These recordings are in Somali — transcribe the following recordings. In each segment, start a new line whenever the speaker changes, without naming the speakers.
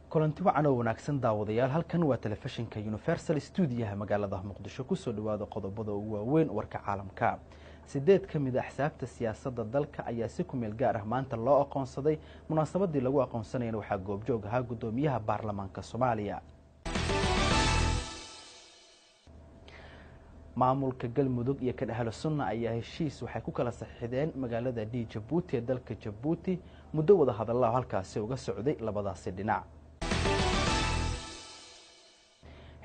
Kulanti wacan oo wanaagsan, daawadayaal. Halkan waa telefishinka Universal, stuudiyaha magaalada Muqdisho. Kusoo dhawaada qodobada ugu waaweyn warka caalamka. 8 ka mid a axsaabta siyaasadda dalka ayaa si ku meel gaar ah maanta loo aqoonsaday. Munaasabadii lagu aqoonsanayana waxaa goobjoog ahaa guddoomiyaha baarlamaanka Soomaaliya. Maamulka Galmudug iyo kan Ahlu Sunna ayaa heshiis waxay ku kala saxiixdeen magaalada d Jabuuti ee dalka Jabuuti, muddo wada hadallaa halkaasi uga socday labadaasi dhinac.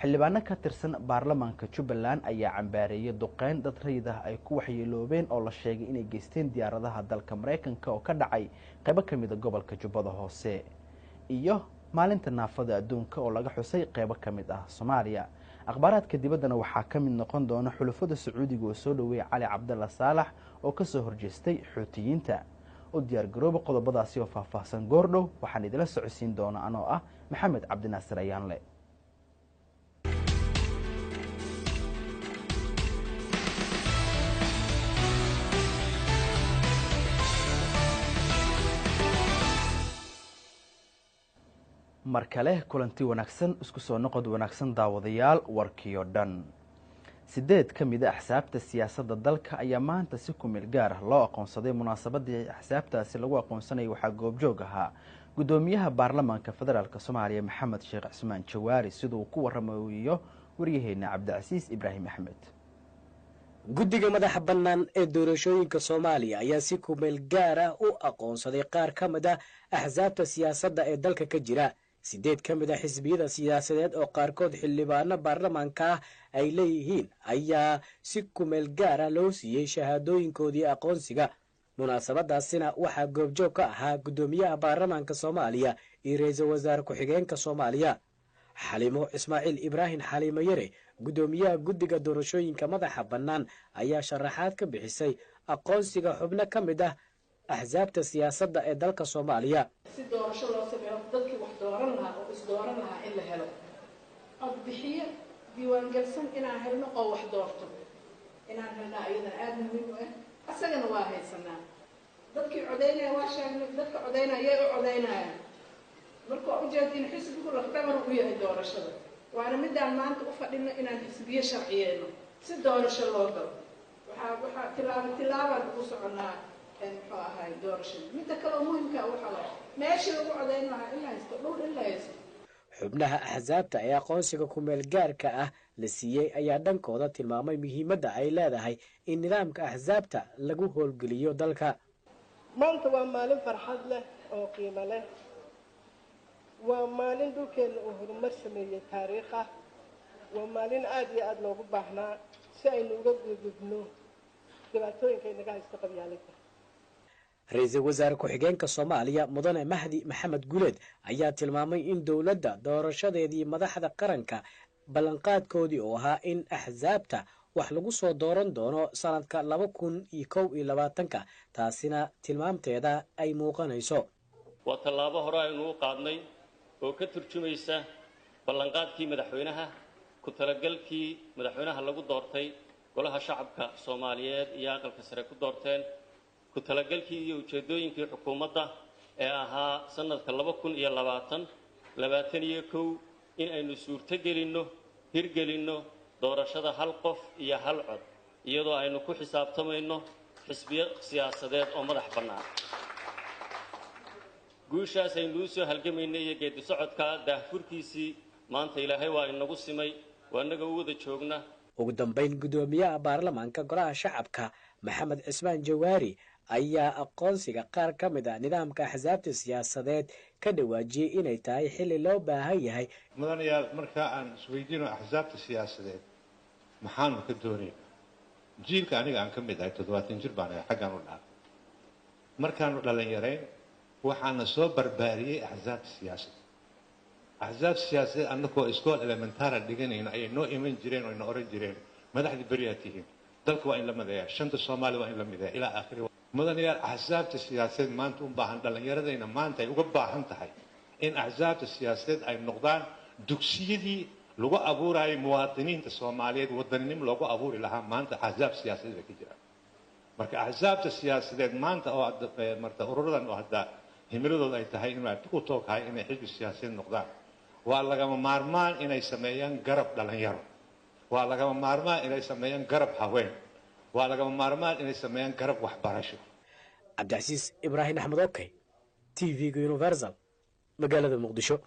Xildhibaano ka tirsan baarlamaanka Jubbaland ayaa cambaareeyay duqeyn dad rayid ah ay ku waxyeeloobeen oo la sheegay inay geysteen diyaaradaha dalka Maraykanka oo ka dhacay qaybo ka mida gobolka Jubbada Hoose. Iyo maalinta naafada adduunka oo laga xusay qaybo ka mid ah Soomaaliya. Akhbaaraadka dibaddana waxaa ka mid noqon doona xulufada Sacuudiga oo soo dhaweeyay Cali Cabdalla Saalax oo kasoo horjeestay Xuutiyiinta. U diyaar garooba qodobadaasi oo faahfaahsan goordhow. Waxaan idila socodsiin doona anoo ah Maxamed Cabdinaasir Ayaanle. Mar kale kulanti wanaagsan, isku soo noqod wanaagsan, daawadayaal. Warkiio dhan. 8 ka mid a axsaabta siyaasadda dalka ayaa maanta si kumeel gaar ah loo aqoonsaday. Munaasabadii axsaabtaasi lagu aqoonsanayay waxaa goobjoog ahaa guddoomiyaha baarlamaanka federaalk Soomaaliya, Maxamed Sheekh Cismaan Jawaari, siduu ku waramayo waryaheena Cabdicasiis Ibraahim Axmed.
Guddiga madaxa bannaan ee doorashooyinka Soomaaliya ayaa si kumeel gaar ah u aqoonsaday qaar ka mid ah axsaabta siyaasadda ee dalka ka jira. 8 ka mid a xisbiyada siyaasadeed oo qaarkood xildhibaano baarlamaanka ah ay leeyihiin ayaa si kumeel gaar ah loo siiyey shahaadooyinkoodii aqoonsiga. Munaasabadaasina waxaa goobjoog ka ahaa guddoomiyaha baarlamaanka Soomaaliya iyo ra-iisul wasaare ku-xigeenka Soomaaliya, Xalimo Ismaaciil Ibraahim Xaliimo Yare. Guddoomiyaha guddiga doorashooyinka madaxa bannaan ayaa sharaxaad ka bixisay aqoonsiga xubno ka mid ah axsaabta siyaasadda ee dalka Soomaaliya.
Si doorasho loo sameeyo, dadkii wax dooran lahaa oo isdooran lahaa in la helo, codbixiye diiwaangelsan inaan helno oo wax doorto inaan helnaa, iyadana aada muhiim u ah. Asagana waa haysanaa. Dadkii codaynaya waa sheegnay. Dadka codaynaya yay u codaynayaan? Marka waa ujeediin, xisbigu lafdhabar u yahay doorashada, waana midaan maanta u fadhino inaan xisbiye sharciyeyno si doorasho loo galo. Waxaa tilaabo tilaabaan ugu soconaa, muxuu ahay, doorashada. Midda kale oo muhimka waxaa waay meeshii lagu codayn lahaa in la haysto, dhul in la haysto.
Xubnaha axsaabta ee aqoonsiga kumeel gaarka ah la siiyey ayaa dhankooda tilmaamay muhiimadda ay leedahay in nidaamka axsaabta lagu howlgeliyo dalka.
Maanta waa maalin farxad leh oo qiimo leh. Waa maalin dhulkeenna uu horumar sameeyey taariikh ah. Waa maalin aada iyo aada loogu baahnaa si aynu uga gudubno dhibaatooyinka inaga haysto qabyaaladda.
Ra-iisul wasaare ku-xigeenka Soomaaliya, Mudane Mahdi Maxamed Guleed, ayaa tilmaamay in dowladda doorashadeedii madaxda qaranka ballanqaadkoodii oo ahaa in axsaabta wax lagu soo dooran doono sanadka 2021-ka, taasina tilmaamteeda ay muuqanayso.
Waa tallaabo hore aynu u qaadnay oo ka turjumaysa ballanqaadkii madaxweynaha, ku talagalkii madaxweynaha lagu doortay Golaha Shacabka Soomaaliyeed iyo Aqalka Sare ku doorteen, ku talagalkii iyo ujeeddooyinkii xukuumadda ee ahaa sanadka 2020 21 in aynu suurto gelinno, hirgelinno doorashada hal qof iyo hal cod, iyadoo aynu ku xisaabtamayno xisbiyo siyaasadeed oo madax bannaan. Guushaas aynu u soo halgamaynay iyo geeddi socodka daahfurkiisii maanta Ilaahay waa inagu simay, waa innaga u wada joogna.
Ugu dambayn, guddoomiyaha baarlamaanka Golaha Shacabka, Maxamed Cismaan Jawaari, ayaa aqoonsiga qaar ka mid ah nidaamka axsaabta siyaasadeed ka dhawaajiyey inay tahay xilli loo baahan yahay.
Mudanayaal, markaa aan isweydiino, axsaabta siyaasadeed maxaanu ka doonayna? Jiilka aniga aan ka mid ahay, 70 jir baan ahay, xaggaan u dhaafay. Markaanu dhalinyarayn waxaana soo barbaariyey axsaabta siyaasadeed. Axsaab siyaasadeed annagoo iskool elementara dhiganayno ayay noo iman jireen oo ina oran jireen: "Madaxdii beriyaa tihiin, dalka waa in la mideeyaa, shanta Soomaali waa in la mideeya," ilaa aakhiri. Mudanayaal, axsaabta siyaasadeed maanta u baahan dhallinyaradayna maanta ay uga baahan tahay in axsaabta siyaasadeed ay noqdaan dugsiyadii lagu abuuraayay muwaadiniinta Soomaaliyeed, wadaninimo loogu abuuri lahaa. Maanta axsaab siyaasadeed bay ka jiraan. Marka axsaabta siyaasadeed maanta oo marta ururadan oo hadda Himiladooda ay tahay inay u tooghahay inay xisbi siyaasadeed noqdaan, waa lagama maarmaan inay sameeyaan garab dhalinyaro, waa lagama maarmaan inay sameeyaan garab haween, waa lagama maarmaan inay sameeyaan garab waxbarasho.
Cabdicasiis Ibraahim Axmed, Okey, TV-ga Universal, magaalada Muqdisho.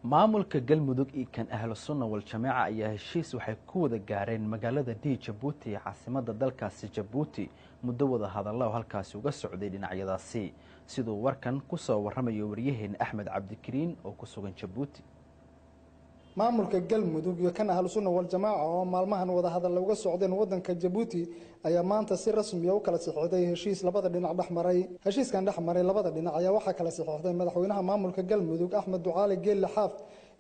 Maamulka Galmudug iyo kan Ahlu Sunna Waljamaaca ayaa heshiis waxay ku wada gaareen magaalada d Jabuuti ee caasimada dalkaasi Jabuuti, muddo wada hadalla oo halkaasi uga socday dhinacyadaasi, siduu warkan ku soo warramayo waryaheena Axmed Cabdikariin oo ku sugan Jabuuti.
Maamulka Galmudug iyo kan Ahlu Sunna Waljamaaca oo maalmahan wadahadalla uga socdeen wadanka Jabuuti ayaa maanta si rasmiya u kala saxiixday heshiis labada dhinac dhex maray. Heshiiskan dhex maray labada dhinac ayaa waxaa kala saxiixday madaxweynaha maamulka Galmudug Axmed Ducaale Geelle Xaaf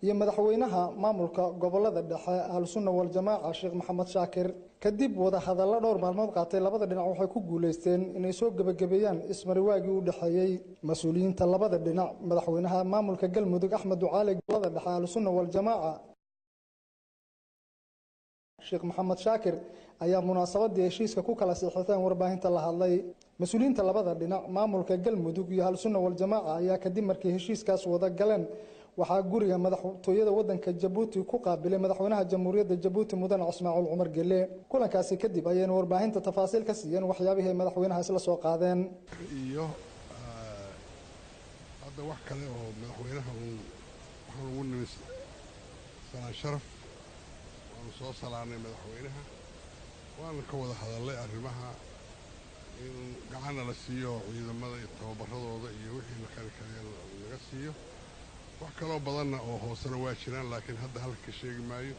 iyo madaxweynaha maamulka gobolada dhexe Ahlusunna Waljamaaca Sheekh Maxamed Shaakir. Kadib wadahadallo dhowr maalmood qaatay, labada dhinac waxay ku guulaysteen inay soo gebagabeeyaan ismariwaagii u dhexeeyey mas-uuliyiinta labada dhinac. Madaxweynaha maamulka Galmudug Axmed Ducaale gobolada dhexe Ahlusunna Waljamaaca Sheekh Maxamed Shaakir ayaa munaasabadii heshiiska ku kala saxiixdeen warbaahinta la hadlay. Mas-uuliyiinta labada dhinac, maamulka Galmudug iyo Ahlusunna Waljamaaca, ayaa kadib markii heshiiskaas wada galeen waxaa guriga madaxtooyada wadanka Jabuuti ku qaabilay madaxweynaha Jamhuuriyadda Jabuuti Mudane Ismaaciil Cumar Gelle. Kulankaasi kadib ayayna warbaahinta tafaasiil ka siiyeen waxyaabihii ay madaxweynaha isla soo qaadeen.
Iyo hadda wax kale oo madaxweynaha uu waxaan ugu nimi salaan sharaf, waanu soo salaanay madaxweynaha, waana ka wada hadallay arrimaha in gacanna la siiyo ciidamada iyo tababaradooda iyo wixii la kari kariya laga siiyo. Wax kaloo badanna oo hoosena waa jiraan, laakiin hadda halka ka sheegi maayo.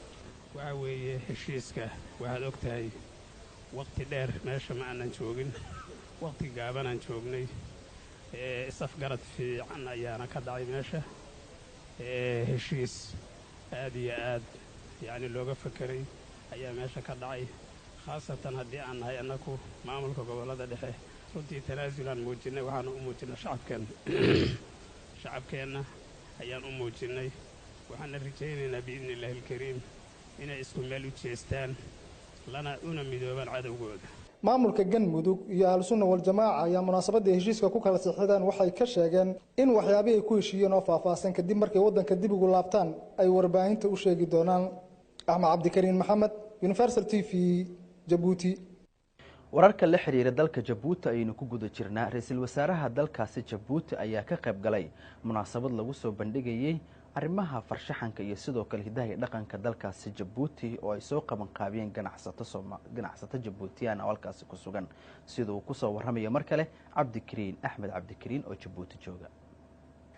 Waxa weeye heshiiska, waxaad og tahay waqti dheer meesha ma aanan joogin, waqti gaabanaan joognay. Is-afgarad fiican ayaana ka dhacay meesha. Heshiis aad iyo aad yacni looga fakeray ayaa meesha ka dhacay, khaasatan haddii aan nahay annaku maamulka gobollada dhexe. Runtii tanaasulaan muujinnay, waxaanu u muujinnay shacabkeenna, shacabkeenna ayaan u muujinnay. Waxaana rajaynaynaa biidni illaahi alkariim inay isku meel u jeestaan lana una midoobaan cadowgooda.
Maamulka Galmudug iyo Ahlusunna Waljamaaca ayaa munaasabadii heshiiska ku kala sixideen waxay ka sheegeen in waxyaabihii ay ku heshiiyeen oo faahfaahsan kadib markay waddanka dib ugu laabtaan ay warbaahinta u sheegi doonaan. Axmed Cabdikariin Maxamed, Universal TV, Jabuuti.
Wararka la xiriira dalka Jabuuti ayaynu ku guda jirnaa. Ra-iisul wasaaraha dalkaasi Jabuuti ayaa ka qayb galay munaasabad lagu soo bandhigayey arrimaha farshaxanka iyo sidoo kale hidaha iyo dhaqanka dalkaasi Jabuuti oo ay soo qabanqaabiyeen ganacsato Jabuutiyaan oo halkaasi ku sugan, siduu kusoo warramayo mar kale Cabdikariin Axmed Cabdikariin oo Jabuuti jooga.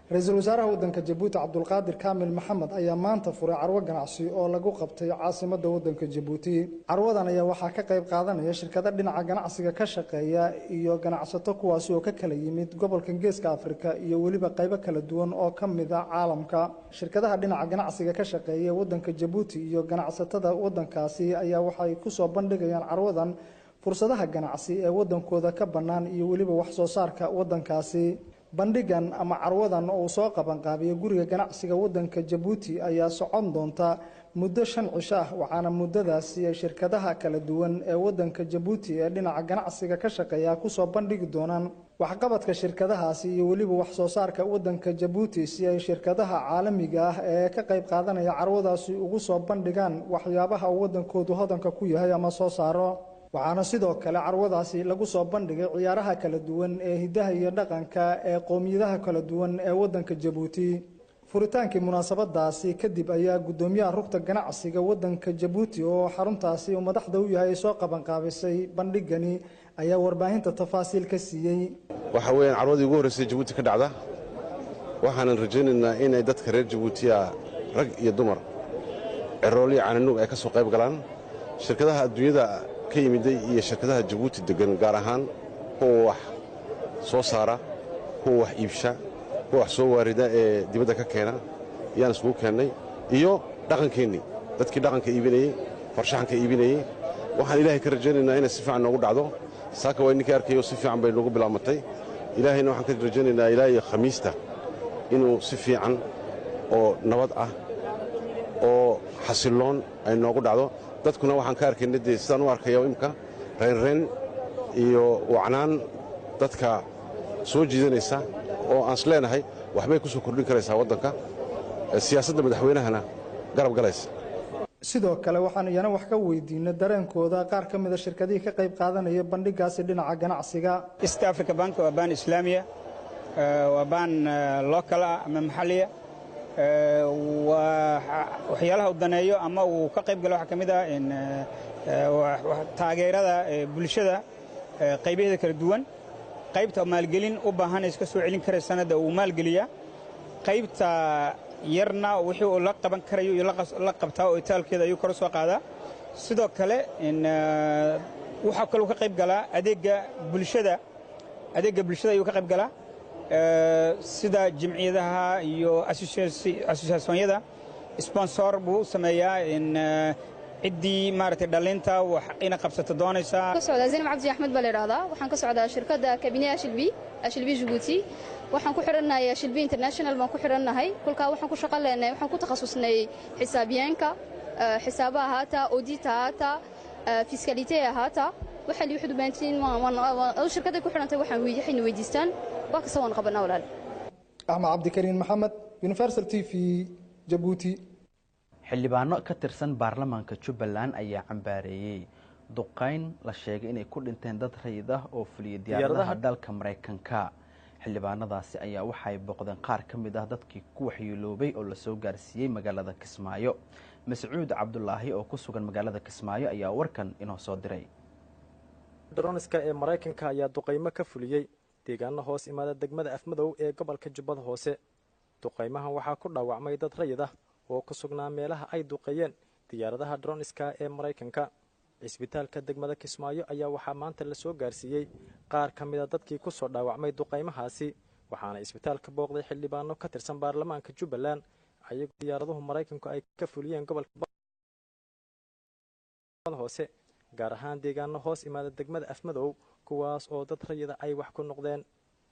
Ra-iisul wasaaraha waddanka Jabuuti Cabdulqaadir Kaamil Maxamed ayaa maanta furay carwo ganacsi oo lagu qabtay caasimadda waddanka Jabuuti. Carwadan ayaa waxaa ka qayb qaadanaya shirkado dhinaca ganacsiga ka shaqeeya iyo ganacsato, kuwaasi oo ka kala yimid gobolka Geeska Afrika iyo weliba qaybo kala duwan oo ka mid a caalamka. Shirkadaha dhinaca ganacsiga ka shaqeeya waddanka Jabuuti iyo ganacsatada waddankaasi ayaa waxay kusoo bandhigayaan carwadan fursadaha ganacsi ee waddankooda ka bannaan iyo weliba wax soo saarka waddankaasi. Bandhigan ama carwadan oo uu soo qabanqaabiyey guriga ganacsiga waddanka Jabuuti ayaa socon doonta muddo 5 cisho ah, waxaana muddadaasi ay shirkadaha kala duwan ee waddanka Jabuuti ee dhinaca ganacsiga ka shaqeeya kusoo bandhigi doonaan waxqabadka shirkadahaasi iyo weliba wax soo saarka waddanka Jabuuti, si ay shirkadaha caalamiga ah ee ka qayb qaadanaya carwadaasi ugu soo bandhigaan waxyaabaha uu waddankoodu hodanka ku yahay ama soo saaro. Waxaana sidoo kale carwadaasi lagu soo bandhigay ciyaaraha kala duwan ee hidaha iyo dhaqanka ee qowmiyadaha kala duwan ee waddanka Jabuuti. Furitaankii munaasabadaasi kadib ayaa guddoomiyaha rugta ganacsiga waddanka Jabuuti oo xaruntaasi uu madaxda u yahay ay soo qabanqaabisay bandhigani ayaa warbaahinta tafaasiil ka siiyey.
Waxa weeyaan carwadii ugu horraysay Jabuuti ka dhacda. Waxaanan rajaynaynaa inay dadka reer Jabuutiya, rag iyo dumar, cirooliyo cananuug, ay ka soo qayb galaan, shirkadaha adduunyada ka yimiday iyo shirkadaha Jabuuti deggan, gaar ahaan kuwa wax soo saara, kuwa wax iibsha, kuwa wax soo waarida ee dibadda ka keena ayaan isugu keennay, iyo dhaqankeennii, dadkii dhaqanka iibinayey, farshaxanka iibinayey. Waxaan Ilaahay ka rajaynaynaa inay si fiican noogu dhacdo. Saaka waa ninkii arkayo, si fiican bay noogu bilaamatay. Ilaahayna waxaan ka rajaynaynaa ilaa iyo Khamiista inuu si fiican oo nabad ah oo xasilloon ay noogu dhacdo. Dadkuna waxaan ka arkayna dee sidaan u arkaya imka reynreyn iyo wacnaan dadka soo jiidanaysa oo aan isleenahay waxbay ku soo kordhin karaysaa waddanka, siyaasadda madaxweynahana garab galaysa.
Sidoo kale waxaan iyana wax ka weydiinay dareenkooda qaar ka mida shirkadihii ka qayb qaadanaya bandhigaasi dhinaca ganacsiga.
East Africa Bank waa baan Islaamiya, waa baan local ah ama maxalliya. Waa waxyaalaha uu daneeyo ama uu ka qayb galo waxaa ka mid ah in taageerada bulshada qaybaheeda kala duwan. Qaybta maalgelin u baahan iska soo celin kara sanadda uu maalgeliyaa, qaybta yarna wixii uu la qaban karayo iyo la qabtaa oo itaalkeeda ayuu kor soo qaadaa. Sidoo kale waxaa kaloo ka qayb galaa adeegga bulshada, adeegga bulshada ayuu ka qayb galaa, sida jimciyadaha iyo association-yada. Sponsor buu u sameeyaa in ciddii maaragtay dhalinta wax ina qabsato doonaysaa.
Ka socdaa Zainab Cabdi Axmed baa la yidhaahdaa. Waxaan ka socdaa shirkadda Cabinet HLB, HLB Djibouti. Waxaan ku xidhannahay HLB International baan ku xidhannahay. Kolkaa waxaan ku shaqo leenahay, waxaan ku takhasusnay xisaabiyeenka, xisaabaha ahaata, audit ahaata, fiscalité ahaata. Waxa li wuxuu baantiin shirkadda ku xidhantay waxaan waxayna weydiistaan wax kasta waan qabanaa walaal.
Axmed Cabdikariin Maxamed, Universal TV, Jabuuti.
Xildhibaano ka tirsan baarlamaanka Jubbaland ayaa cambaareeyey duqayn la sheegay inay ku dhinteen dad rayid ah oo fuliyay diyaaradaha dalka Maraykanka. Xildhibaanadaasi ayaa waxay booqdeen qaar ka mid ah dadkii ku waxyeeloobay oo lasoo gaarsiiyey magaalada Kismaayo. Mascuud Cabdulaahi oo ku sugan magaalada Kismaayo ayaa warkan inoo soo diray.
Droniska ee Maraykanka ayaa duqaymo ka fuliyey deegaano hoos imaada degmada Afmadow ee gobolka Jubbada Hoose. Duqaymahan waxaa ku dhaawacmay dad rayid ah oo ku sugnaa meelaha ay duqeeyeen diyaaradaha droniska ee Maraykanka. Cisbitaalka degmada Kismaayo ayaa waxaa maanta lasoo gaarsiiyey qaar ka mida dadkii ku soo dhaawacmay duqaymahaasi, waxaana isbitaalka booqday xildhibaano ka tirsan baarlamaanka Jubbaland ayagoo diyaaraduhu Maraykanku ay ka fuliyeen gobolka Hoose, gaar ahaan deegaano hoos imaada degmada Afmadow, kuwaas oo dad rayida ay wax ku noqdeen.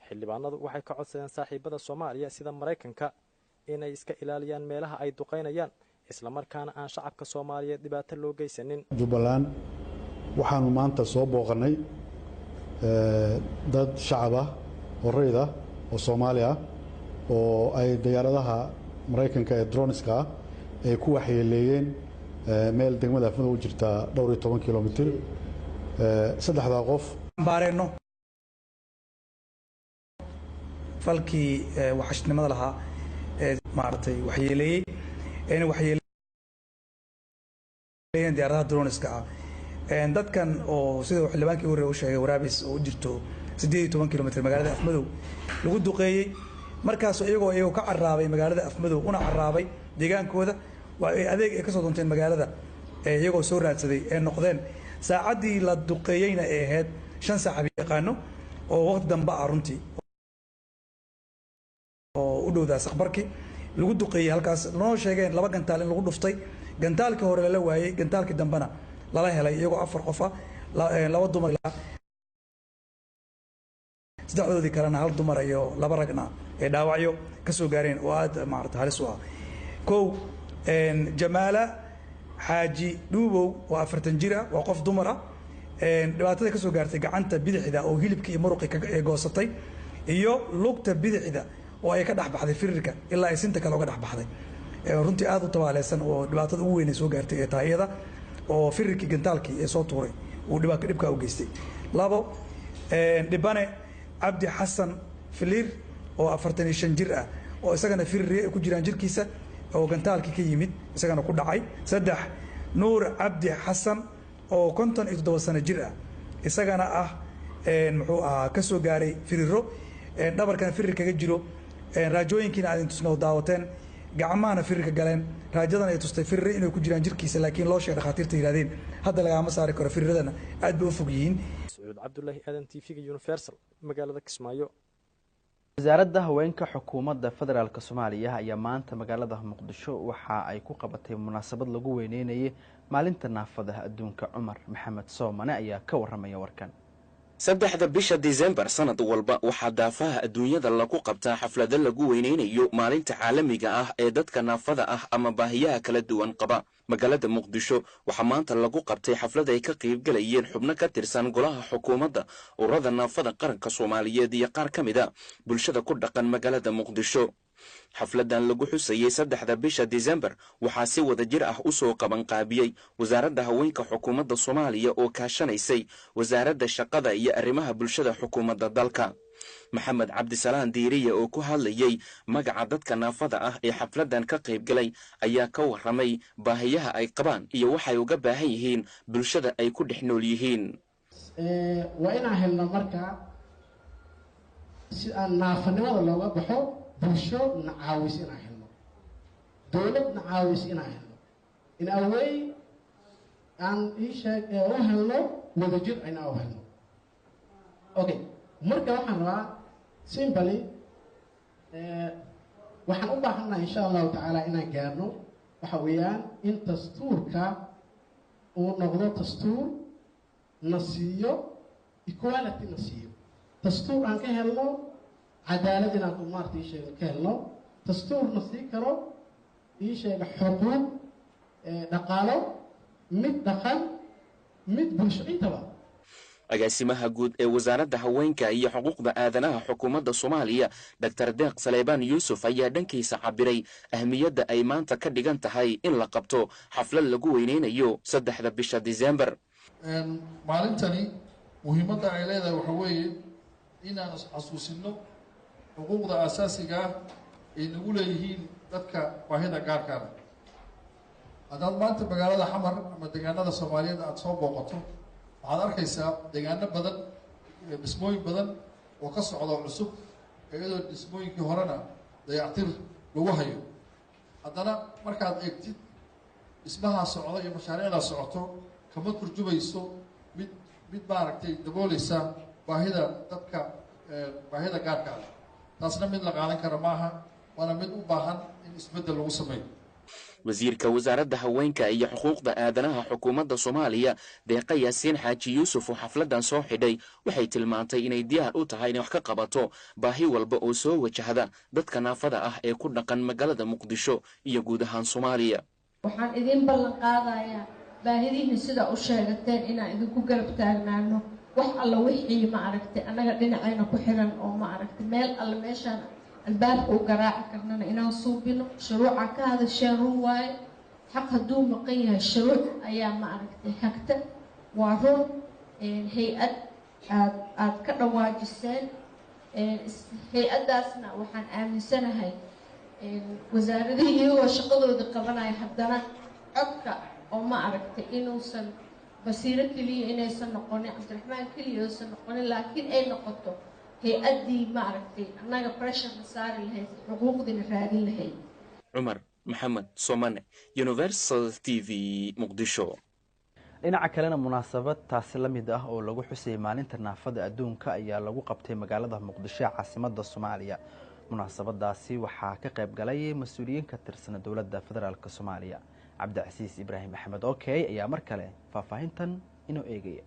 Xildhibaanadu waxay ka codsadeen saaxiibada Soomaaliya sida Maraykanka inay iska ilaaliyaan meelaha ay duqaynayaan, islamarkaana aan shacabka Soomaaliyeed dhibaato loo geysanin.
Jubbaland waxaanu maanta soo booqannay dad shacab ah oo rayid ah oo Soomaali ah oo ay diyaaradaha Maraykanka ee droniska ah ay ku waxyeeleeyeen meel degmada Afmadow u jirta dhowr iyo toban kilomitir. Saddexdaa qof
baareenno falkii waxashnimada lahaa ee maaragtay waxyeeleeyey ayna waxyeeleeyeen diyaaradaha droniska ah. Dadkan oo sida xildhibaankii hore u sheegay Waraabis oo u jirto 18 kilomitir magaalada Afmadow lagu duqeeyey, markaas iyagoo ka carraabay magaalada Afmadow una carraabay deegaankooda, waa ay adeeg ay ka soo doonteen magaalada iyagoo soo raadsaday ee noqdeen. Saacaddii la duqeeyeyna ay ahayd 5 saac yaqaano oo waqti dambe ah runtii oo u dhowdaa saqbarkii lagu duqeeyey. Halkaas noo sheegeen 2 gantaal in lagu dhuftay, gantaalkii hore lala waayey, gantaalkii dambena lala helay, iyagoo 4 qof ah, 2 dumar, saddexdoodii kalena hal dumar iyo 2 ragna ay dhaawacyo ka soo gaareen oo aad maarata halis u ah. Kow, Jamaala Xaaji Dhuubow oo 40 jir ah, waa qof dumar ah, dhibaatada ka soo gaartay gacanta bidixda oo hilibkii iyo muruqii ee goosatay, iyo lugta bidixda oo ay ka dhex baxday firirka ilaa ay sinta kale uga dhex baxday, runtii aad u tabaaleysan oo dhibaatada ugu weyn ay soo gaartay ee tahay iyada oo firirkii gantaalkii ee soo tuuray uu dhibkaa u geystay. 2, dhibane Cabdi Xasan Filiir oo 45 jir ah oo isagana fiririye ay ku jiraan jirkiisa oo gantaalkii ka yimid isagana ku dhacay. 3, Nuur Cabdi Xasan oo 57 sano jir ah, isagana ah muxuu ahaa ka soo gaaray firiro, dhabarkana firir kaga jiro, raajooyinkiina aad tusna oo daawateen, gacmahana firirka galeen, raajadana ay tustay firire inay ku jiraan jirkiisa, laakiin loo sheegay dhakhaatiirta yidhahdeen hadda lagama saari karo, firiradana aad bay u fog yihiin.
Sacuud Cabdulaahi Aadan, TV-ga Universal, magaalada Kismaayo.
Wasaaradda haweenka xukuumadda federaalk Soomaaliya ayaa maanta magaalada Muqdisho waxa ay ku qabatay munaasabad lagu weyneynaeyay maalinta naafadaha adduunka. Cumar Maxamed Soomane ayaa ka waramaya warkan.
3-da bisha Disembar sanad walba waxaa daafaha adduunyada lagu qabtaa xaflado lagu weyneynayo maalinta caalamiga ah ee dadka naafada ah ama baahiyaha kala duwan qaba. Magaalada Muqdisho waxaa maanta lagu qabtay xaflad ay ka qaybgalayeen xubno ka tirsan golaha xukuumadda, ururada naafada qaranka Soomaaliyeed iyo qaar ka mid a bulshada ku dhaqan magaalada Muqdisho. Xafladan lagu xusayey 3-da bisha Disembar waxaa si wada jir ah usoo qabanqaabiyey Wasaaradda Haweenka Xukuumadda Soomaaliya oo kaashanaysay Wasaaradda Shaqada iyo Arrimaha Bulshada xukuumadda dalka. Maxamed Cabdisalaan Diiriye oo ku hadlayey magaca dadka naafada ah ee xafladan ka qaybgalay ayaa ka warramay baahiyaha ay qabaan iyo waxay uga baahan yihiin bulshada ay ku dhex nool yihiin.
Waa inaan helno marka si aan naafanimada looga baxo bulsho na caawis inaan helno, dowlad na caawis inaan helno, in awey aan ii sheeg u helno wadajir inaan u helno. Okay, marka waxaan rabaa simply, waxaan u baahannaha insha Allahu tacaala inaan gaarno waxa weeyaan in dastuurka uu noqdo dastuur na siiyo equality, na siiyo dastuur aan ka helno cadaalad, inaan maarata ii sheega ka helno dastuur na sii karo ii sheega xuquuq dhaqaalo, mid dhaqan, mid bulsho intaba.
Agaasimaha guud ee Wasaaradda Haweenka iyo Xuquuqda Aadanaha xukuumadda Soomaaliya, Doctor Deeq Saleybaan Yuusuf, ayaa dhankiisa cabiray ahmiyadda ay maanta ka dhigan tahay in la qabto xaflad lagu weyneynayo 3-da bisha Disembar.
Maalintani muhiimadda ay leedahay waxa weeye inaan isxasuusinno xuquuqda aasaasiga ah ay nagu leeyihiin dadka baahida gaarka leh. Haddaad maanta magaalada Xamar ama deegaanada Soomaaliyeed aada soo booqato, waxaad arkaysaa deegaano badan, dhismooyin badan oo ka socda cusub, iyadoo dhismooyinkii horena dayactir lagu hayo. Haddana markaad eegtid dhismahaa socda iyo mashaariicdaa socoto, kama turjumayso mid maaragtay dabooleysa baahida dadka baahida gaarka ah. Taasna mid la qaadan kara maaha, waana mid u baahan in isbeddel lagu sameeyo.
Wasiirka Wasaaradda Haweenka iyo Xuquuqda Aadanaha xukuumadda Soomaaliya, Deeqa Yaasiin Xaaji Yuusuf, oo xafladan soo xidhay, waxay tilmaantay inay diyaar u tahay inay wax ka qabato baahi walba oo soo wajahda dadka naafada ah ee ku dhaqan magaalada Muqdisho iyo guud ahaan Soomaaliya.
Waxaan idiin ballan qaadayaa baahidihiin sidaa u sheegateen inaan idinku garab taagnaano, wax alla wixii ma aragtay annaga dhinacayna ku xiran oo ma aragtay meel alle meeshaan albaabka u garaaci karnana inaan suubino. Shuruuca ka hadasheen run waaye, xaq hadduu maqan yahay shuruuc ayaa ma aragtay hagta, waa run. Hay-ad aad ka dhawaajiseen, hay-addaasna waxaan aaminsanahay wasaaradihii iyagoo shaqadoodii qabanaya haddana codka oo ma aragtay inuusan Basiiro keliya inaysan noqonin, Cabdiraxmaan keliya uusan noqonin, laakiin ay noqoto hay-addii ma aragtay annaga pressurena saari lahayd, xuquuqdiina raadin lahayd.
Cumar Maxamed Somane, Universal TV, Muqdisho.
Dhinaca kalena, munaasabad taasi la mid ah oo lagu xusayay maalinta naafada adduunka ayaa lagu qabtay magaalada Muqdisho ee caasimada Soomaaliya. Munaasabadaasi waxaa ka qayb galay mas-uuliyiin ka tirsan dowladda federaalk Soomaaliya. Cabdicasiis Ibraahim Axmed Okey ayaa mar kale faahfaahintan inoo eegaya.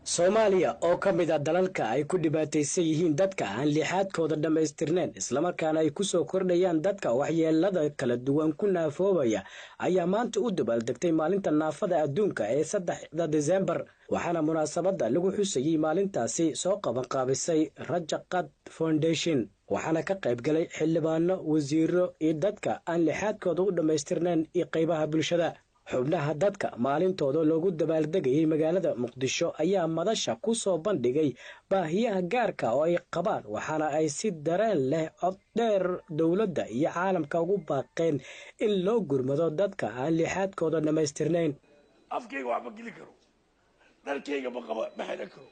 Soomaaliya oo ka mid a dalalka ay ku dhibaataysan yihiin dadka aan lixaadkooda dhammaystirnayn, islamarkaana ay ku soo kordhayaan dadka waxyeelada kala duwan ku naafoobaya, ayaa maanta u dabaaldegtay maalinta naafada adduunka ee 3-da Disembar. Waxaana munaasabadda lagu xusayey maalintaasi soo qabanqaabisay Rajaqad Foundation, waxaana ka qayb galay xildhibaano, wasiiro iyo dadka aan lixaadkooda u dhammaystirnayn iyo qaybaha bulshada. Xubnaha dadka maalintooda loogu dabaaldegayay magaalada Muqdisho ayaa madasha ku soo bandhigay baahiyaha gaarka oo ay qabaan, waxaana ay si dareen leh cod dheer dowladda iyo caalamka ugu baaqeen in loo gurmado dadka aan lixaadkooda dhammaystirnayn.
Afkayga wax ma geli karo, dharkayga ma qaba, ma xidhan karo.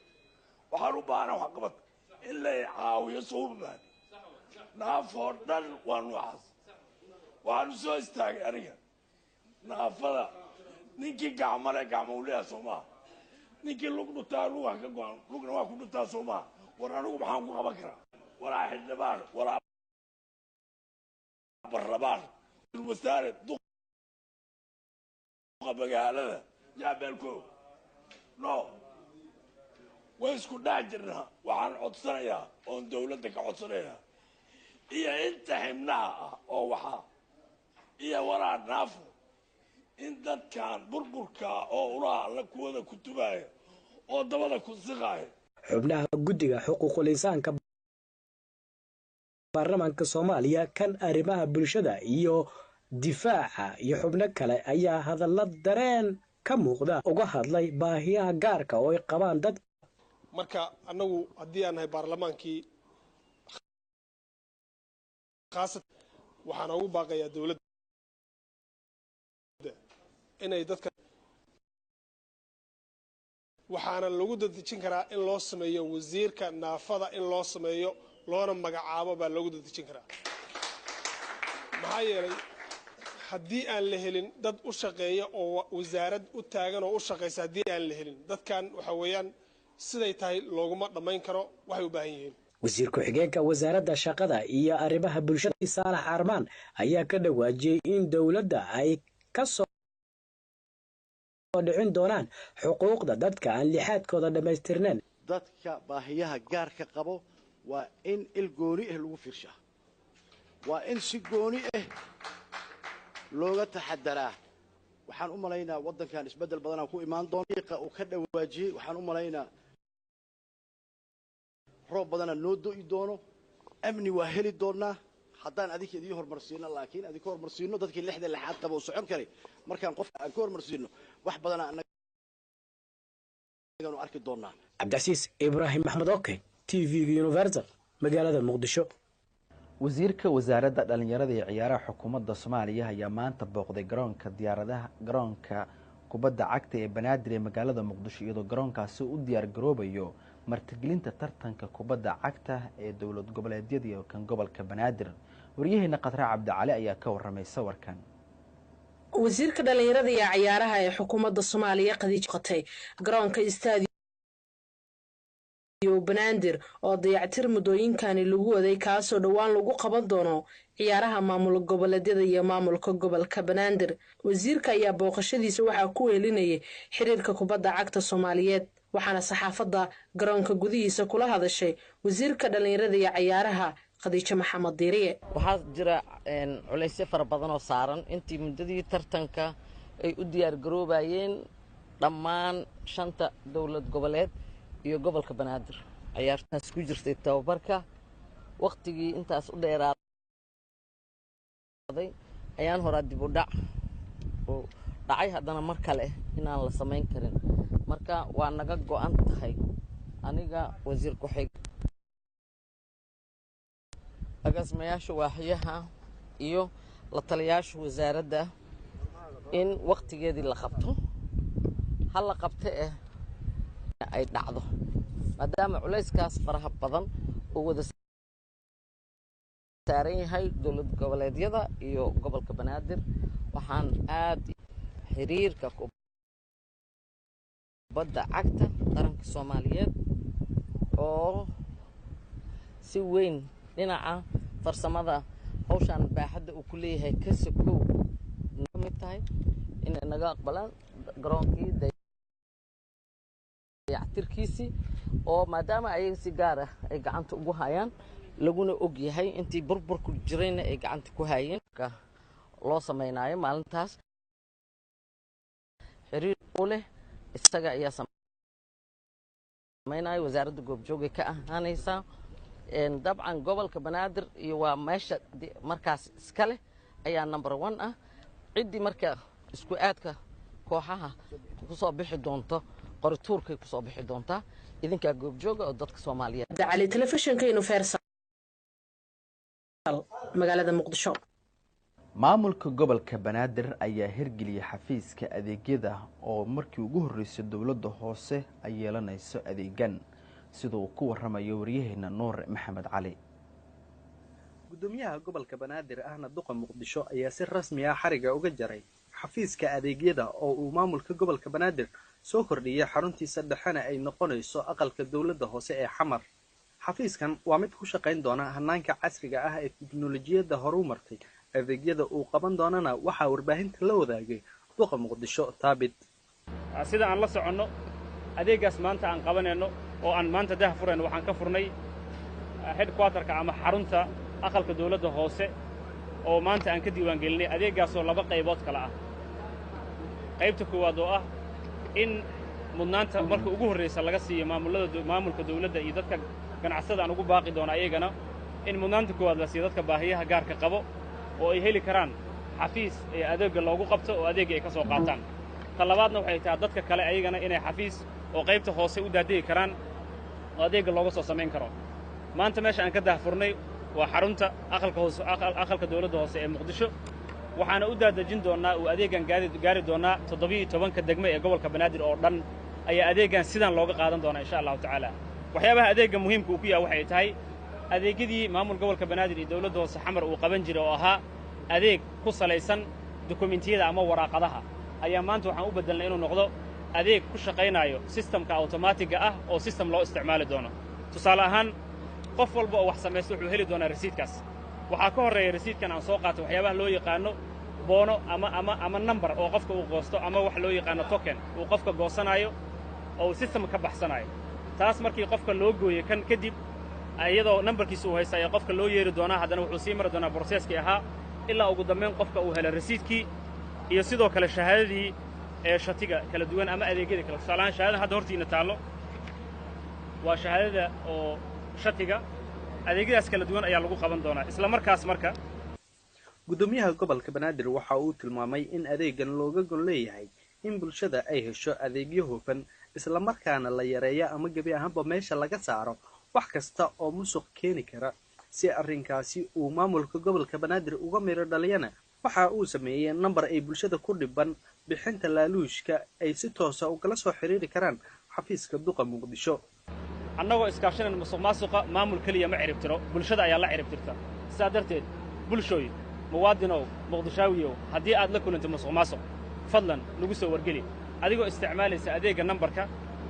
Waxaan u baahana waxqabad, in la caawiyo. Soo uma baahni? Naafoo dhan waa noocaas. Waxaan u soo istaagay aniga naafada. Ninkii gacmale gacma u leeyahay, soo maha? Ninkii lug dhuntaa lug wax ka go-an, lugna waa ku dhuntaa, soo maha? War anigu maxaan ku qaban karaa? Walaa xildhibaan, walaa barlamaan, wasaare, duqa magaalada yaa meelko no. Way isku dhex jirnaa. Waxaan codsanayaa oon dowladda ka codsanayaa iyo inta xibnaha ah oo waxaa iyo walaa naafo in dadkan burburka oo ulaha alla kuwada kutubaaya oo dabada ku siqaaya.
Xubnaha guddiga xuquuqul insaanka baarlamaanka Soomaaliya, kan arrimaha bulshada iyo difaaca iyo xubno kale ayaa hadalla dareen ka muuqda uga hadlay baahiyaha gaarka oo ay qabaan dad.
Marka annagu haddii aan nahay baarlamaankii khaasatan, waxaan ugu baaqayaa dowladda inay dadka, waxaana lagu dadejin karaa in loo sameeyo wasiirka naafada, in loo sameeyo loona magacaabo baa loogu dadejin karaa. Maxaa yeelay, haddii aan la helin dad u shaqeeya oo wasaarad u taagan oo u shaqaysa, haddii aan la helin, dadkan waxa weeyaan siday tahay looguma dhammayn karo waxay u baahan yihiin.
Wasiir ku-xigeenka wasaaradda shaqada iyo arrimaha bulshada, Saalax Armaan, ayaa ka dhawaajiyey in dowladda ay ka soo dhicin doonaan xuquuqda dadka aan lixaadkooda dhammaystirnayn.
Dadka baahiyaha gaarka qabo waa in il gooni ah lagu fiirshaa, waa in si gooni ah looga taxadaraa. Waxaan u malaynaa waddankan isbeddel badanaa ku imaan doona uu ka dhawaajiyey. Waxaan u malaynaa roob badana noo do'i doono, amni waa heli doonaa haddaan adinka idiin horumarsiino. Laakiin adinka horumarsiino dadkii lixda lixaad qaba oo socon karay, markaan qofka aan ka horumarsiino, wax badanaa annaganu arki doonaa.
Cabdicasiis Ibraahim Maxmed, Oke, TV-ga Universal, magaalada Muqdisho.
Wasiirka wasaaradda dhalinyarada iyo ciyaaraha xukuumadda Soomaaliya ayaa maanta booqday garoonka diyaaradaha, garoonka kubadda cagta ee Banaadir ee magaalada Muqdisho, iyadoo garoonkaasi u diyaar garoobayo martigelinta tartanka kubadda cagta ee dowlad goboleedyada iyo kan gobolka Banaadir. Waryaheena Khadra Cabdicali ayaa ka warramay sawirkan.
Wasiirka dhalinyarada iyo ciyaaraha ee xukuumadda Soomaaliya, Khadiij, qotay garoonka Istaadiyo Banaadir oo dayactir muddooyinkani lagu waday, kaasoo dhowaan lagu qaban doono ciyaaraha maamul goboleedyada iyo maamulka gobolka Banaadir. Wasiirka ayaa booqashadiisa waxaa ku weelinayay xiriirka kubadda cagta Soomaaliyeed, waxaana saxaafadda garoonka gudihiisa kula hadashay wasiirka dhalinyarada iyo ciyaaraha, Khadiijo Maxamed Diiriye.
Waxaa jira culaysyo fara badan oo saaran intii muddadii tartanka ay u diyaargaroobayeen dhammaan shanta dowlad goboleed iyo gobolka Banaadir. Ciyaartaas ku jirtay tababarka wakhtigii intaas u dheeraaday ayaan horaa dib u dhac oo dhacay, haddana mar kale inaan la samayn karin. Marka waa naga go'an tahay, aniga wasiir ku-xig, agaasimayaasha waaxyaha iyo la taliyaasha wasaaradda, in wakhtigeedii la qabto, ha la qabto ay dhacdo, maadaama culayskaas faraha badan oo wada saaran yahay dowlad goboleedyada iyo gobolka Banaadir. Waxaan aad xiriirka kubadda cagta qaranka Soomaaliyeed oo si weyn dhinaca farsamada hawshaan baaxadda uu ku leeyahay ka sokow ka mid tahay inay naga aqbalaan garoonkii dayactirkiisii, oo maadaama ayaga si gaar ah ay gacanta ugu hayaan, laguna og yahay intii burburku jirayna ay gacanta ku hayeen loo sameynaayo maalintaas xiriir u leh isaga ayaa sameynaya. Wasaaradda goobjoogay ka ahaanaysaa dabcan. Gobolka Banaadir iyo waa meesha markaas iska leh ayaa number one ah. Ciddii marka isku aadka kooxaha kusoo bixi doonto, qorituurkay kusoo bixi doontaa, idinkaa goobjooga oo dadka Soomaaliyeed.
Cali, telefishinka Universal, magaalada Muqdisho.
Maamulka gobolka Banaadir ayaa hirgeliyey xafiiska adeegyada oo markii ugu horreysay dowladda hoose ay yeelanayso adeegan, sida uu ku waramayo waryaheena Nuur Maxamed Cali.
Gudoomiyaha gobolka Banaadir ahna duqa Muqdisho ayaa si rasmi ah xariga uga jaray xafiiska adeegyada oo uu maamulka gobolka Banaadir soo kordhiyay, xaruntiisa dhexena ay noqonayso aqalka dowladda hoose ee Xamar. Xafiiskan waa mid ku shaqayn doona hanaanka casriga ah ee tiknolojiyadda horu martay. Adeegyada uu qaban doonana waxaa warbaahinta la wadaagay duqa Muqdisho, Taabit.
Sida aan la soconno, adeeggaas maanta aan qabanayno
Oo aan maanta dah furayno, waxaan ka furnay headquarterka ama xarunta aqalka dawladda hoose oo maanta aan ka diiwaangelinay adeeggaasoo laba qaybood kale ah. Qaybta koowaad oo ah in mudnaanta marka ugu horraysa laga siiyo maamullada, maamulka dawladda iyo dadka ganacsada aan ugu baaqi doono ayagana in mudnaanta koowaad la siiyo dadka baahiyaha gaarka qabo oo ay heli karaan xafiis ee adeegga loogu qabto oo adeegga ay ka soo qaataan. Ta labaadna waxay tahay dadka kale ayagana inay xafiis oo qaybta hoose u daadegi karaan oo adeegga looga soo samayn karo. Maanta meesha aan ka daahfurnay waa xarunta aqalka hoose, aqalka dawladda hoose ee Muqdisho. Waxaana u daadejin doonnaa uu adeeggan gaari doonnaa 17-ka degme ee gobolka Banaadir oo dhan ayaa adeeggan sidaan looga qaadan doonaa, insha Allahu tacaala. Waxyaabaha adeegga muhiimka uu ku yahay waxay tahay adeegyadii maamul gobolka Banaadir iyo dawladda hoose Xamar uu qaban jiray oo ahaa adeeg ku salaysan dukumentiyada ama waraaqadaha ayaa maanta waxaan u beddelnay inuu noqdo adeeg ku shaqaynaayo sistamka automatiga ah oo sistem loo isticmaali doono. Tusaale ahaan, qof walba oo wax samaysta wuxuu heli doonaa rasiidkaas. Waxaa ka horreeya rasiidkan aan soo qaatay waxyaabaha loo yaqaano boono ama number oo qofka uu goosto ama wax loo yaqaano token uu qofka goosanaayo oo uu system ka baxsanaayo. Taas markii qofka loo gooyey kan kadib, iyadoo nambarkiisa uu haysta ayaa qofka loo yeeri doonaa. Haddana wuxuu sii mari doonaa processkii ahaa ilaa ugu dambayn qofka uu helo rasiidkii iyo sidoo kale shahaadadii ee shatiga kala duwan ama adeegyada kale. Tusaale ahaan, shahaadada hadda hortiina taallo waa shahaadada oo shatiga. Adeegyadaas kala duwan ayaa lagu qaban doonaa isla markaas marka.
Gudoomiyaha gobolka Banaadir waxa uu tilmaamay in adeegan looga gol leeyahay in bulshada ay hesho adeegyo hufan, islamarkaana la yareeyo ama gebi ahaanba meesha laga saaro wax kasta oo musuq keeni kara. Si arrinkaasi uu maamulka gobolka Banaadir uga miro dhaliyana, waxa uu sameeyey nambar ay bulshada ku dhiban bixinta laaluushka ay si toosa ugala soo xiriiri karaan xafiiska duqa Muqdisho.
Annagoo iskaashanayna, musuq maasuqa maamul keliya ma cirib tiro, bulshada ayaa la cirib tirta. Sidaa darteed, bulshooy, muwaadinow, Muqdishaawiyow, haddii aad la kulantay musuq maasuq, fadlan nagu soo wargeli adigoo isticmaalaysa adeegga nambarka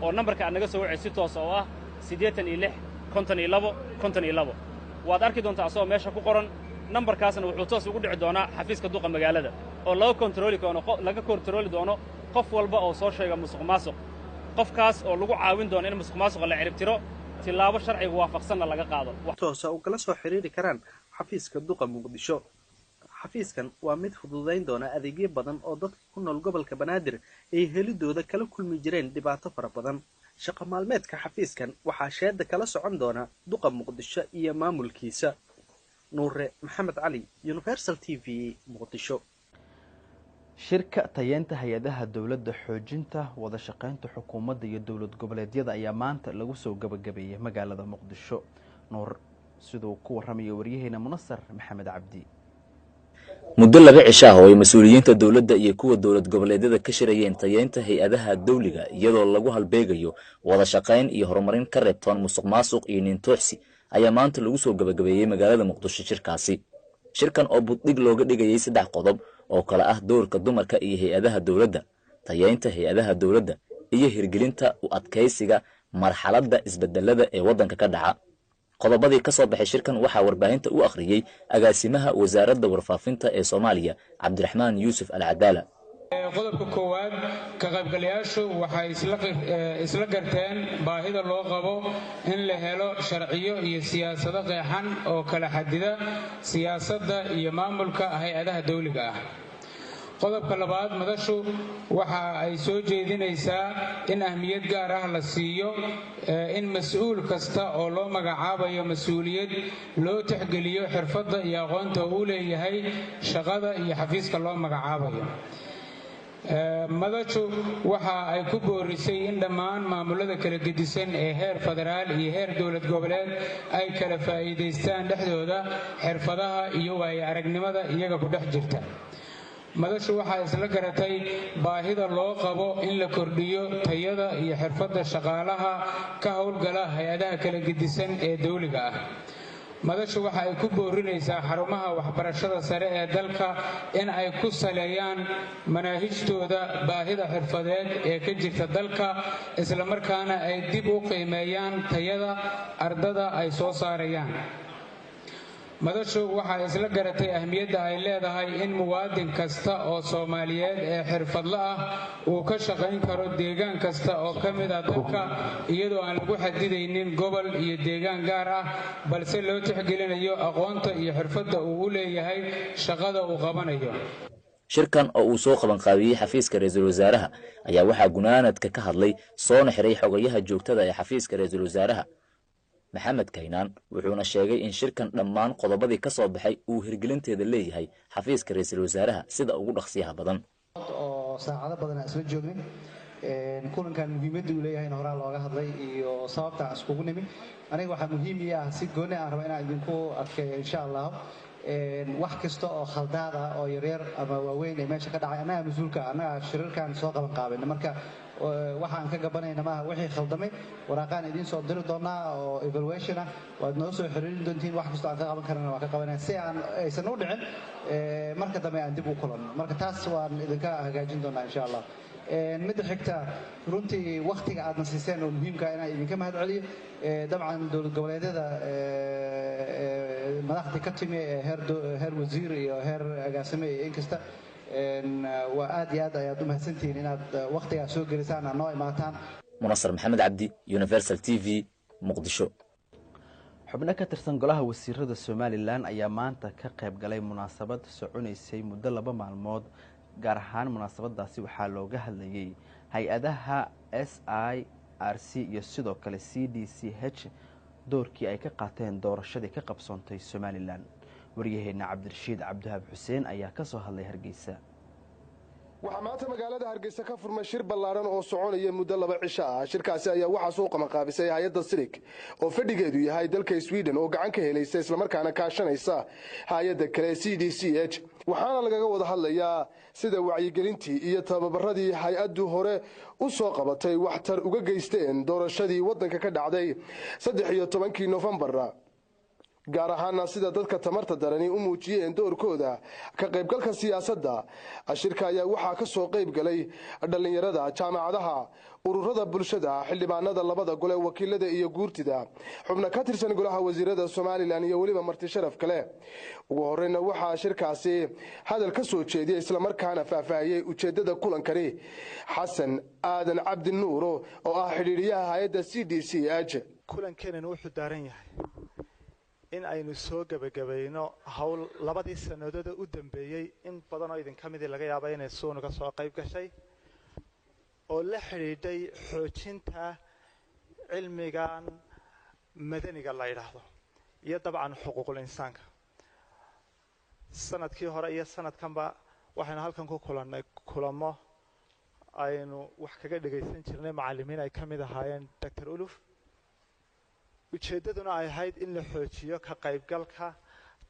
oo nambarka aad naga soo wacay si toosa oo ah 86 52 52. Waad arki doontaa asagoo meesha ku qoran. Nambarkaasna wuxuu toos ugu dhici doonaa xafiiska duqa magaalada oo laga kontarooli doono, laga kontarooli doono qof walba oo soo sheega musuq maasuq, qofkaas oo lagu caawin doono in musuq maasuqa la ciribtiro, tillaabo sharciga waafaqsanna laga qaado.
Toosa ugala soo xiriiri karaan xafiiska duqa Muqdisho. Xafiiskan waa mid fududayn doona adeegyo badan oo dadka ku nool gobolka Banaadir ay helidooda kala kulmi jireen dhibaato fara badan. Shaqo maalmeedka xafiiskan waxaa sheeda kala socon doona duqa Muqdisho iyo maamulkiisa. Nuure Maxamed Cali, Universal TV, Muqdisho.
Shirka tayeynta hay-adaha dowladda, xoojinta wada shaqeynta xukuumadda iyo dowlad goboleedyada ayaa maanta lagu soo gabagabeeyey magaalada Muqdisho. Nuur, siduu ku warramaya waryaheena Munasar Maxamed Cabdi.
Muddo 2 cisho ah oo ay mas-uuliyiinta dowladda iyo kuwa dowlad goboleedyada ka shirayeen tayeynta hay-adaha dawliga, iyadoo lagu halbeegayo wada shaqayn iyo horumarin ka reebtoon musuq maasuq iyo nintuuxsi, ayaa maanta lagu soo gabagabeeyey magaalada Muqdisho shirkaasi. Shirkan oo buddhig looga dhigayay saddex qodob oo kale ah doorka dumarka iyo hay-adaha dowladda, tayeynta hay-adaha dowladda iyo hirgelinta u adkaysiga marxaladda isbedelada ee waddanka ka dhaca. Qodobadii ka soo baxay shirkan waxaa warbaahinta u akhriyey agaasimaha wasaaradda warfaafinta ee Soomaaliya, Cabdiraxmaan Yuusuf Alcadaala.
Qodobka koowaad, ka qaybgalayaashu waxay isla garteen baahida loo qabo in la helo sharciyo iyo siyaasado qeexan oo kala xadida siyaasadda iyo maamulka hay-adaha dawliga ah. Qodobka labaad, madashu waxa ay soo jeedinaysaa in ahmiyad gaar ah la siiyo in mas-uul kasta oo loo magacaabayo mas-uuliyad loo tixgeliyo xirfadda iyo aqoonta uu leeyahay shaqada iyo xafiiska loo magacaabayo. Madashu waxa ay ku boorisay in dhammaan maamulada kala gedisan ee heer federaal iyo heer dowlad goboleed ay kala faa'iidaystaan dhexdooda xirfadaha iyo waayo aragnimada iyaga ku dhex jirta. Madashu waxaa isla garatay baahida loo qabo in la kordhiyo tayada iyo xirfadda shaqaalaha ka howlgala hay-adaha kala gedisan ee dawliga ah. Madashu waxa ay ku boorinaysaa xarumaha waxbarashada sare ee dalka in ay ku saleeyaan manaahijtooda baahida xirfadeed ee ka jirta dalka, islamarkaana ay dib u qiimeeyaan tayada ardada ay soo saarayaan. Madashu waxay isla garatay ahmiyadda ay leedahay in muwaadin kasta oo Soomaaliyeed ee xirfadla ah uu ka shaqayn karo deegaan kasta oo ka mid ah dalka, iyadoo aan lagu xadidaynin gobol iyo deegaan gaar ah, balse loo tixgelinayo aqoonta iyo xirfadda uu u leeyahay shaqada uu qabanayo.
Shirkan oo uu soo qabanqaabiyey xafiiska ra-iisul wasaaraha ayaa waxaa gunaanadka ka hadlay soona xiray xogayaha joogtada ee xafiiska ra-iisul wasaaraha, Maxamed Kaynaan, wuxuuna sheegay in shirkan dhammaan qodobadii ka soo baxay uu hirgelinteeda leeyahay xafiiska ra-iisul wasaaraha sida ugu dhaqsiyaha badan.
Oo saacado badan aan isla joognay kulankan, muhiimadda uu leeyahayna horaa looga hadlay iyo sababta aan iskugu nimi. Aniga waxaa muhiim ii ah, si gooni aan raba inaan idinku adkeeyo, insha Allah, wax kasta oo khaldaad ah oo yaryar ama waaweyn ee meesha ka dhacay, annagaa mas-uulka, annagaa shirarkan soo qaban qaabina. Marka waxaan ka gabanayna maaha. Wixii khaldamay waraaqaan idiin soo diri doonaa oo evaluation ah, waad noo soo xiriirin doontiin. Wax kastoo aan ka qaban karana waan ka qabanaya, si aan aysan u dhicin marka dambe aan dib u kulanno. Marka taas waan idinka hagaajin doonaa, insha Allah. Midda xigta, runtii waktiga aadna siiseen oo muhiimka inaan idinka mahad celiyo. Dabcan dowlad goboleedyada madaxdii ka timi ee heer wasiir iyo heer agaasime iyo inkasta, waa aad iyo aad ayaad u mahadsantihiin inaad waktigaa soo gelisaan, aad noo imaataan.
Munasar Maxamed Cabdi, Universal TV, Muqdisho.
Xubno ka tirsan golaha wasiirada Somaliland ayaa maanta ka qayb galay munaasabad soconaysay muddo 2 maalmood. Gaar ahaan munaasabadaasi waxaa looga hadlayay hay-adaha SIRC iyo sidoo kale CDCH doorkii ay ka qaateen doorashadii ka qabsoontay Somaliland. Waryaheena Cabdirashiid Cabdihaab Xuseen ayaa ka soo hadlay Hargeysa.
Waxaa maanta magaalada Hargeysa ka furmay shir ballaaran oo soconaya muddo 2 cisho ah. Shirkaasi ayaa waxaa soo qabanqaabisay hay-adda Sirig oo fadhigeedu yahay dalka Sweden, oo gacan ka helaysa islamarkaana kaashanaysa hay-adda kale CDCH. Waxaana lagaga wada hadlayaa sida wacyigelintii iyo tababaradii hay-addu hore u soo qabatay waxtar uga geysteen doorashadii waddanka ka dhacday 13-kii Nofembar, gaar ahaana sida dadka tamarta darani u muujiyeen doorkooda ka qaybgalka siyaasadda. Shirka ayaa waxaa ka soo qayb galay dhallinyarada jaamacadaha, ururada bulshada, xildhibaanada labada gole, wakiilada iyo guurtida, xubno ka tirsan golaha wasiirada Somaliland iyo weliba marti sharaf kale. Ugu horeyna waxaa shirkaasi hadal ka soo jeediyey islamarkaana faahfaahiyey ujeedada kulankani Xasan Aadan Cabdi Nuuro oo ah xidhiidhiyaha hay-adda CDCH.
Kulankeenan wuxuu daaran yahay in aynu soo gebagabayno howl labadii sanadooda u dambeeyey in badan oo idinka midii laga yaaba inay suunuga soo qayb gashay, oo la xidhiidhay xoojinta cilmigan madaniga la yidhaahdo iyo dabcan xuquuqul insaanka. Sanadkii hore iyo sanadkanba waxaynu halkan ku kulannay kulamo aynu wax kaga dhagaysan jirnay macallimiin ay ka mid ahaayeen Dr. Uluf, ujeeddaduna ay ahayd in la xoojiyo ka qaybgalka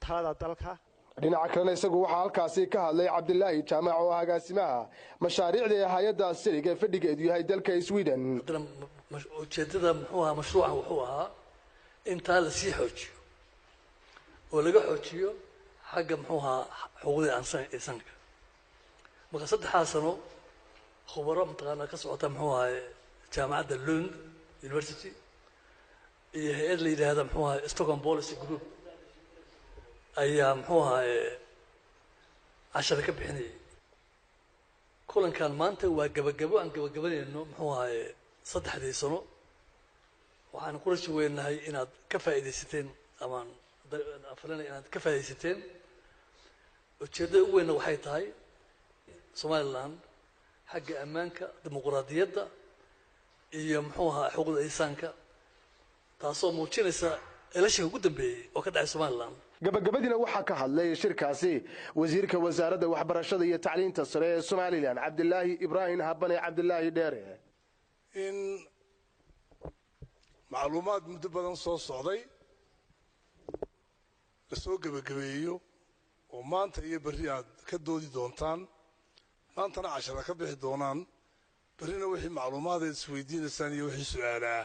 talada dalka.
Dhinaca kalena isagu waxaa halkaasi ka hadlay Cabdilaahi Jaamac oo ah agaasimaha mashaariicda ee hay-adda Sirig ee fadhigeedu yahay dalka Sweden.
Ujeeddada muxuu ahaa mashruucan? Wuxuu ahaa in taa lasii xoojiyo oo laga xoojiyo xagga muxuu ahaa xuquuqda insaanka. Marka saddexdaa sano khubaro mataqaanaa ka socota muxuu ahaa jaamacadda Lund University iyo hay-ad la yidhaahda muxuu ahaa Stockholm Policy Group ayaa muxuu ahaa cashara ka bixinayay. Kulankan maanta waa gabagabo aan gabagabanayno muxuu ahaa saddexdii sano. Waxaan ku rajo weynahay inaad ka faa'iidaysateen, amaan filanay inaad ka faa'iidaysateen. Ujeeddada ugu weynna waxay tahay Somaliland xagga ammaanka, dimuqraadiyadda iyo muxuu ahaa xuquuqda insaanka, taasoo muujinaysa elashinka ugu dambeeyey oo ka dhacay Somaliland.
Gabagabadiina waxaa ka hadlay shirkaasi wasiirka wasaaradda waxbarashada iyo tacliinta sare ee Somaliland, Cabdilaahi Ibraahim Habane, Cabdilaahi Dheere.
In macluumaad muddo badan soo socday lasoo gebagabeeyo oo maanta iyo berri aad ka doodi doontaan, maantana cashara ka bixi doonaan, berrina wixii macluumaad aad isweydiinaysaan iyo wixii su-aalaa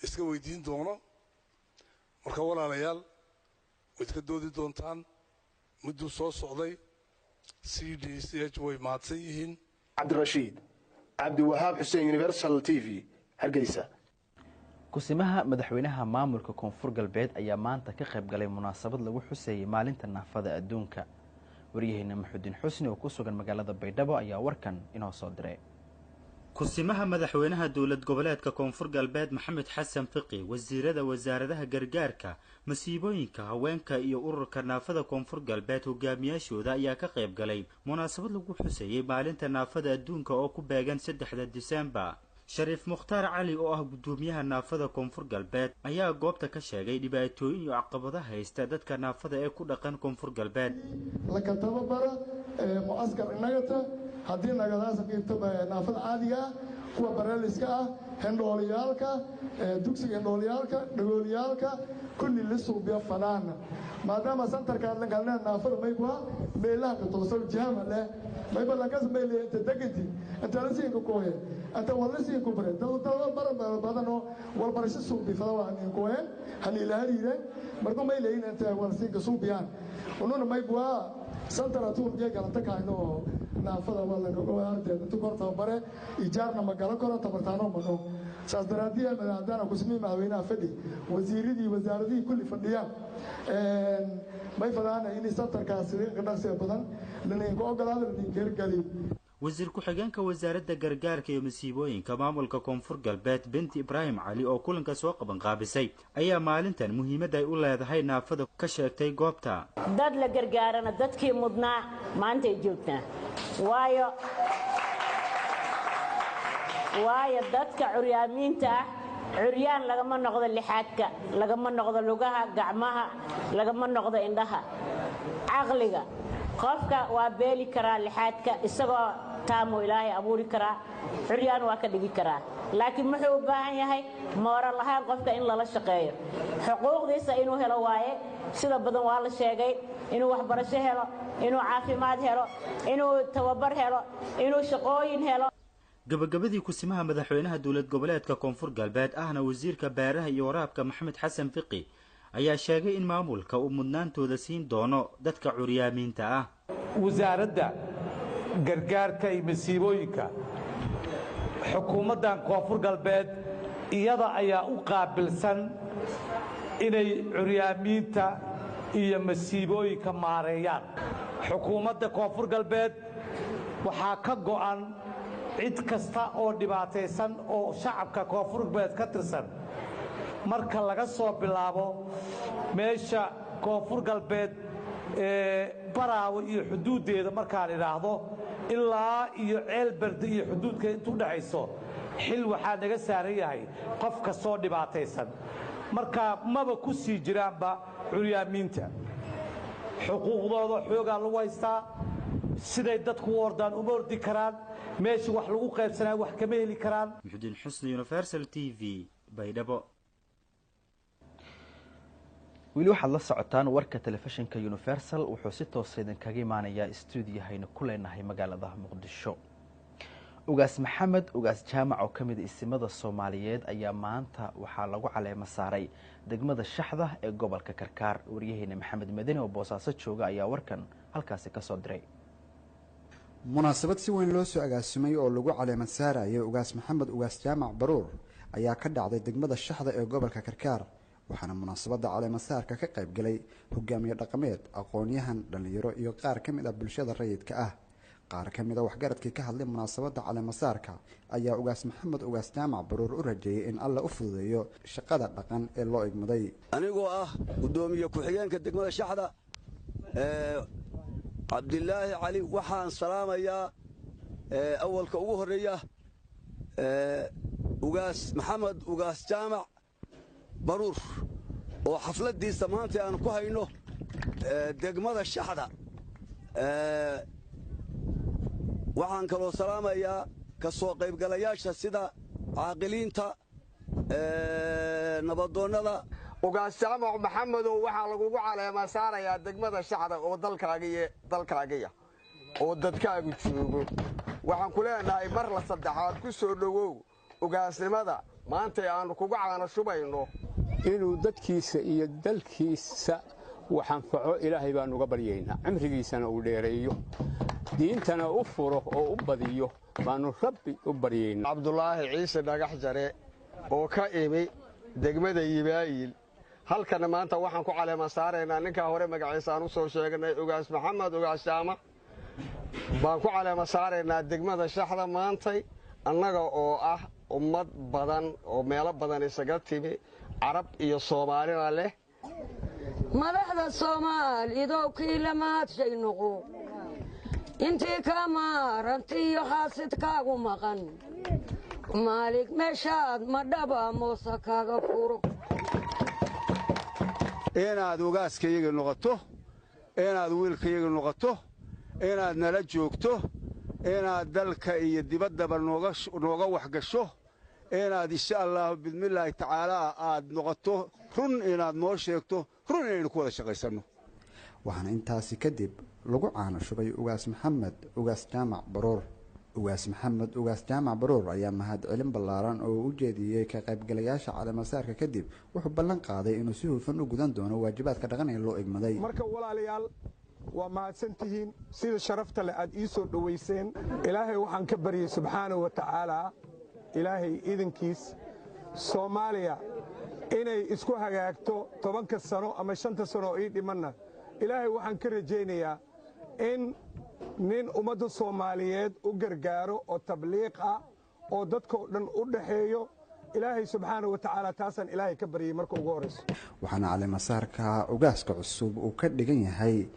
iska weydiin doono. Marka walaalayaal, wayd ka doodi doontaan mudduu soo socday. CDCH way mahadsan yihiin.
Cabdirashiid Cabdiwahaab Xuseen, Universal TV, Hargeysa.
Kusimaha madaxweynaha maamulka Koonfur Galbeed ayaa maanta ka qayb galay munaasabad lagu xuseeyey maalinta naafada adduunka. Waryaheena Maxudiin Xusni oo ku sugan magaalada Baydhabo ayaa warkan inoo soo diray.
Kusimaha madaxweynaha dowlad goboleedka Koonfur Galbeed Maxamed Xasan Fiqi, wasiirada wasaaradaha gargaarka, masiibooyinka, haweenka iyo ururka naafada Koonfur Galbeed hogaamiyaashooda ayaa ka qayb galay munaasabad lagu xuseeyey maalinta naafada adduunka oo ku beegan 3 Disembar. Shariif Mukhtaar Cali oo ah gudoomiyaha naafada Koonfur Galbeed ayaa goobta ka sheegay dhibaatooyin iyo caqabado haysta dadka naafada ee ku dhaqan Koonfur Galbeed.
Laka tababara mucaskar inagata haddii nagadaas qiibta naafada caadiga ah, kuwa bareeliska ah, hendhooliyaalka, dugsiga hendhooliyaalka, dhagooliyaalka, kulli la suubiyo fanaana maadaama santarka lankalnaa naafada maybwa meelaha ka toosan jaama leh mayba lankas meyle inta deganti inta la siinka kooye inta wala siinka bare dad dad badan oo walbarasho suubi fada waa nin kooyen hani la hariireen marka mayleyn inta wala siinka suubiyaan ununa maybwa santara tuun jeega galanta kaayno naafada waa laga ardayda inta kor tababare ijaarna ma galan karo tabartaano mano saas daraaddiya madaxdaana kusmii madaxweynaha fadhi wasiiradii wasaaradihii kulli fadhiyaan may fadaana in santarkaasi dhaqsiga badan laninka ogolaado laninka hirgeliyo.
Wasiir ku-xigeenka wasaaradda gargaarka iyo masiibooyinka maamulka Koonfur Galbeed Binti Ibraahim Cali oo kulanka soo qaban qaabisay ayaa maalintan muhiimadda ay u leedahay naafada ka sheegtay goobta.
Dad la gargaarana dadkii mudnaa maantay joogtaa, waayo dadka curyaamiinta ah curyaan lagama noqdo lixaadka, lagama noqdo lugaha, gacmaha, lagama noqdo indhaha, caqliga qofka waa beeli karaa lixaadka isagoo taamo Ilaahay abuuri karaa, curyaan waa ka dhigi karaa, laakiin muxuu u baahan yahay mooral ahaan qofka in lala shaqeeyo, xuquuqdiisa inuu helo waaye. Sida badan waa la sheegay inuu waxbarasho helo, inuu caafimaad helo, inuu tababar helo, inuu shaqooyin helo.
Gabagabadii kusimaha madaxweynaha dowlad goboleedka Koonfur Galbeed ahna wasiirka beeraha iyo waraabka Maxamed Xasan Fiqi ayaa sheegay in maamulka uu mudnaantooda siin doono dadka curyaamiinta ah.
Wasaaradda gargaarka iyo masiibooyinka xukuumaddan Koonfur Galbeed iyada ayaa u qaabilsan inay curyaamiinta iyo masiibooyinka maareeyaan. Xukuumadda Koonfur Galbeed waxaa ka go'an cid kasta oo dhibaataysan oo shacabka Koonfur Galbeed ka tirsan, marka laga soo bilaabo meesha Koonfur Galbeed ee Baraawo iyo xuduuddeeda markaan idhaahdo ilaa iyo Ceelberde iyo xuduudka intu udhexayso, xil waxaa naga saaran yahay qof kastoo dhibaataysan. Marka maba ku sii jiraanba curyaamiinta, xuquuqdooda xoogaa lagu haystaa, siday dadku u ordaan uma ordi karaan, meesha wax lagu qaybsanaa wax kama heli karaan.
Muxudiin Xusni, Universal TV, Baydhabo.
Weli waxaad la socotaan warka telefishinka Universal, wuxuu si toosa idinkaga imaanayaa stuudiyahaynu ku leenahay magaalada Muqdisho. Ugaas Maxamed Ugaas Jaamac oo ka mid isimada Soomaaliyeed ayaa maanta waxaa lagu caleemo saaray degmada Shaxda ee gobolka Karkaar. Waryaheena Maxamed Madani oo Boosaaso jooga ayaa warkan halkaasi ka soo diray.
Munaasabad si weyn loo soo agaasimay oo lagu caleema saarayay Ugaas Maxamed Ugaas Jaamac Baruur ayaa ka dhacday degmada Shaxda ee gobolka Karkaar, waxaana munaasabadda caleemasaarka ka qayb galay hogaamiye dhaqameed, aqoon-yahan, dhallinyaro iyo qaar ka mid ah bulshada rayidka ah. Qaar ka mid a waxgaradkii ka hadlay munaasabadda caleemasaarka ayaa Ugaas Maxamed Ugaas Jaamac Baruur u rajeeyay in Alla u fududeeyo shaqada dhaqan ee loo igmaday.
Anigoo ah gudoomiye ku-xigeenka degmada Shaxda Cabdilaahi Cali, waxaan salaamayaa awalka ugu horreeya Ugaas Maxamed Ugaas Jaamac Baruur oo xafladdiisa maanta aan ku hayno degmada Shaxda. Waxaan kaloo salaamayaa ka soo qaybgalayaasha sida caaqiliinta, nabadoonnada.
Ugaas Jaamac Maxamedow, waxaa lagugu caleema saarayaa degmada Shaxda oo dalkaagiya oo dadkaagu joogo. Waxaan ku leenahay mar la saddexaad ku soo dhowow ugaasnimada maantay aannu kuga caano shubayno.
Inuu dadkiisa iyo dalkiisa wax anfaco Ilaahay baan uga baryaynaa, cimrigiisana uu dheereeyo, diintana u furo oo u badiyo baannu Rabbi u baryaynaa.
Cabdulaahi Ciise Dhagax Jare oo ka imi Degmada Yibaayil. Halkana maanta waxaan ku caleema saaraynaa ninkaa hore magaciisa aan u soo sheegnay, Ugaas Maxamed Ugaas Jaamac baan ku caleema saaraynaa degmada Shaxda maantay, annaga oo ah ummad badan oo meelo badan isaga timi, Carab iyo Soomaalina leh.
Madaxda Soomaalidow, kii lamahadshay noqo, intii ka maarantiyo xaasidkaagu maqan, maalig meeshaad madhaba moose kaaga furo.
Inaad ugaaskayaga noqoto, inaad wiilkayaga noqoto, inaad nala joogto, inaad dalka iyo dibaddaba nooga waxgasho, inaad insha Allaahu bidmillaahi tacaalaa aad noqoto run, inaad noo sheegto run, inaynu ku wada shaqaysanno.
Waxaana intaasi kadib lagu caano shubay Ugaas Maxamed Ugaas Jaamac Baruur. Ugaas Maxamed Ugaas Jaamac Baruur ayaa mahadcelin ballaaran oo u jeediyey ka qaybgalayaasha caleemasaarka kadib wuxuu ballan qaaday inuu si hufan u gudan doono waajibaadka dhaqan ee loo egmaday.
Marka walaalayaal, waa mahadsan tihiin sida sharafta leh aad ii soo dhowayseen. Ilaahay waxaan ka baryey subxaanahu wa tacaalaa, Ilaahay idankiis, Soomaaliya inay isku hagaagto. 10-ka sano ama 5-ta sano oo ii dhimanna, Ilaahay waxaan ka rajaynayaa in nin ummadda Soomaaliyeed u gargaaro oo tabliiq ah oo dadkoo dhan u dhaxeeyo Ilaahay subxaanahu wa tacaala, taasaan Ilaahay ka baryey marka ugu horrayso.
Waxaana caleemasaarka ugaaska cusub uu ka dhigan yahay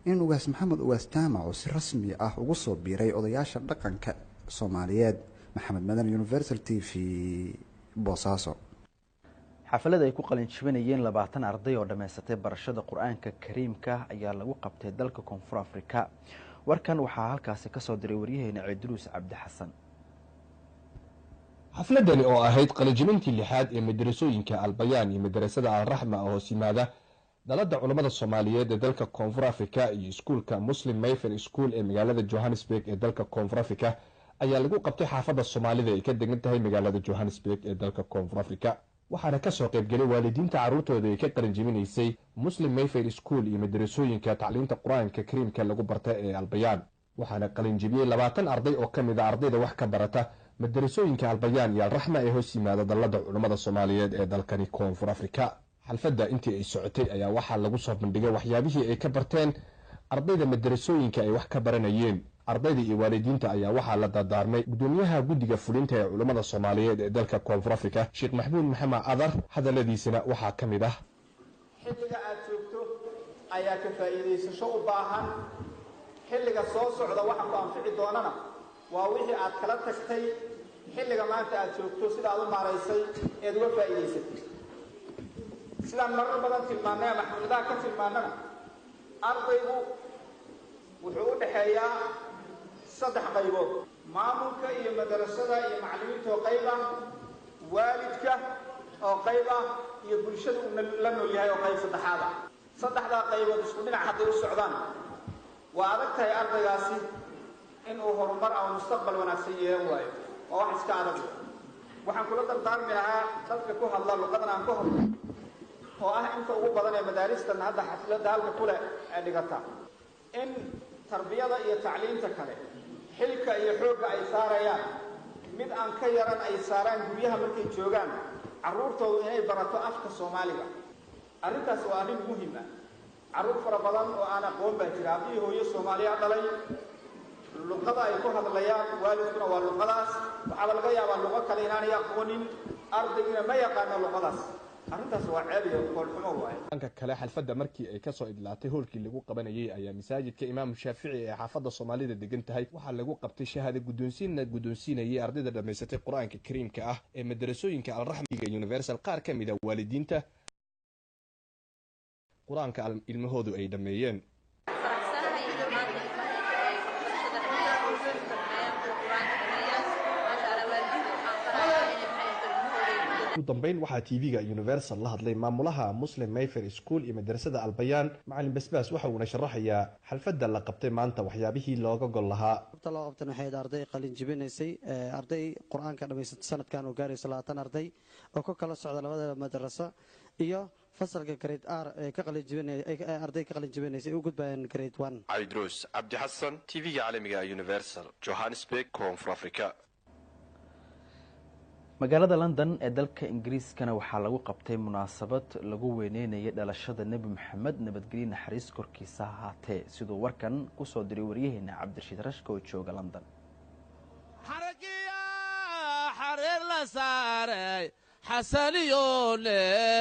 in Ugaas Maxamed Ugaas Jaamac uu si rasmi ah ugu soo biiray odayaasha dhaqanka Soomaaliyeed. Maxamed Madan, Universal TV, Boosaaso.
Xafalad ay ku qalinjibinayeen 20 arday oo dhammaysatay barashada Qur-aanka Kariimka ayaa lagu qabtay dalka Koonfur Afrika. Warkan waxaa halkaasi ka soo diray waryaheena Ciidruus Cabdi Xasan.
Xafladani oo ahayd qalinjibintii lixaad ee madarasooyinka Albayaan iyo madarasada Alraxma oo hoos yimaada dalada culammada Soomaaliyeed ee dalka Koonfur Afrika iyo iskuulka Muslim Mayfair School ee magaalada Johannesburg ee dalka Koonfur Afrika ayaa lagu qabtay xaafadda Soomaalida ay ka degan tahay magaalada Johannesburg ee dalka Koonfur Afrika, waxaana kasoo qaybgelay waalidiinta carruurtooda ay ka qalinjibinaysay Muslim Mayfair School iyo madarasooyinka tacliinta Qur-aanka Kariimka lagu barta ee Albayaan. Waxaana qalinjibiyey 20 arday oo ka mid a ardayda wax ka barata madarasooyinka Albayaan iyo Alraxma ee hoos yimaada dallada culammada Soomaaliyeed ee dalkani Koonfur Afrika. Xalfadda intii ay socotay ayaa waxaa lagu soo bandhigay waxyaabihii ay ka barteen ardayda madarasooyinka ay wax ka baranayeen. Ardayda iyo waalidiinta ayaa waxaa la dardaarmay gudoomiyaha guddiga fulinta ee culammada Soomaaliyeed ee dalka Koonfur Afrika, Sheekh Maxamuud Maxamed Adar. Hadalladiisana waxaa ka mid ah:
Xilliga aad joogto ayaa ka faa'iidaysasho u baahan. Xilliga soo socda waxa ku anfici doonana waa wixii aad kala tagtay xilliga maanta aad joogto, sida aad u maaraysay eed uga faa'iidaysatay. Sidaan marar badan tilmaannay ama xafladaha ka tilmaannana, ardaygu wuxuu u dhexeeyaa saddex qaybood: maamulka iyo madarasada iyo macallimiinta oo qayb ah, waalidka oo qayb ah, iyo bulshada uu la nool yahay oo qayb saddexaad ah. Saddexdaa qaybood isku dhinac hadday u socdaan, waa adag tahay ardaygaasi inuu horumar ama mustaqbal wanaagsan yeelan waayo, waa wax iska adag. Waxaan kula dardaarmi lahaa dadka ku hadla luqadan aan ku hadlo, oo ah inta ugu badan ee madaaristan hadda xafladda halka kule ee dhigata, in tarbiyada iyo tacliinta kale xilka iyo xoogga ay saarayaan mid aan ka yaran ay saaraan guryaha markay joogaan carruurtoodu inay barato afka Soomaaliga. Arrintaas waa arrin muhim ah. Carruur fara badan oo aan aqoon baa jira, aabihii hooyo Soomaaliya dhalay, luqada ay ku hadlayaan waalidkuna waa luqadaas. Waxaaba laga yaabaa luqo kale inaanay aqoonin, ardaygina ma yaqaano luqadaas. Arrintaas waa ceeb iyo foolxumo waaye.
Dhanka kale, xalfadda markii ay kasoo idlaatay hoolkii lagu qabanayay ayaa masaajidka Imaam Shaafici ee xaafadda Soomaalida degan tahay waxaa lagu qabtay shahaada guddoonsiinna guddoonsiinayay ardayda dhammaysatay Qur-aanka Kariimka ah ee madarasooyinka Alraxmiga Universal, qaar ka mid a waalidiinta qur-aanka ilmahoodu ay dhammeeyeen.
Faraxsanahay inaan maanta ilmahayga ay waxbarashada dhammeeyaan, iskuulka dhammeeyaan, kuwa Qur-aanka dhammeeyaan. Maasha Allah, waalidiinta waxaan farayaa inay maxay ahayd ilmahooda ay ku
Ugu dambeyn waxaa TV-ga Universal la hadlay maamulaha Muslim Mayfair School iyo madrasada Albayaan, Macalin Basbaas. Waxa uuna sharaxayaa xalfadda la qabtay maanta waxyaabihii looga gol lahaa.
Sababta loo qabtan waxay ahayd arday qalin jibinaysay, arday Qur-aanka dhammaysatay sanadkan oo gaarayso 20 arday oo ku kala socda labada madraso iyo fasalka grade R ee ka qalin jibinay, arday ka qalin jibinaysay u gudbayaan grade 1.
Cabdiruus Cabdi Xasan, TV-ga caalamiga Universal, Johannesburg, Koonfur Africa.
Magaalada London ee dalka Ingiriiskana waxaa lagu qabtay munaasabad lagu weyneynayay dhalashada Nebi Maxamed, nabadgelyo naxariis korkiisa ahaatee, siduu warkan kusoo diray waryaheena Cabdirashiid Rashka oo jooga London.
Xariir la saaray Xasaniyone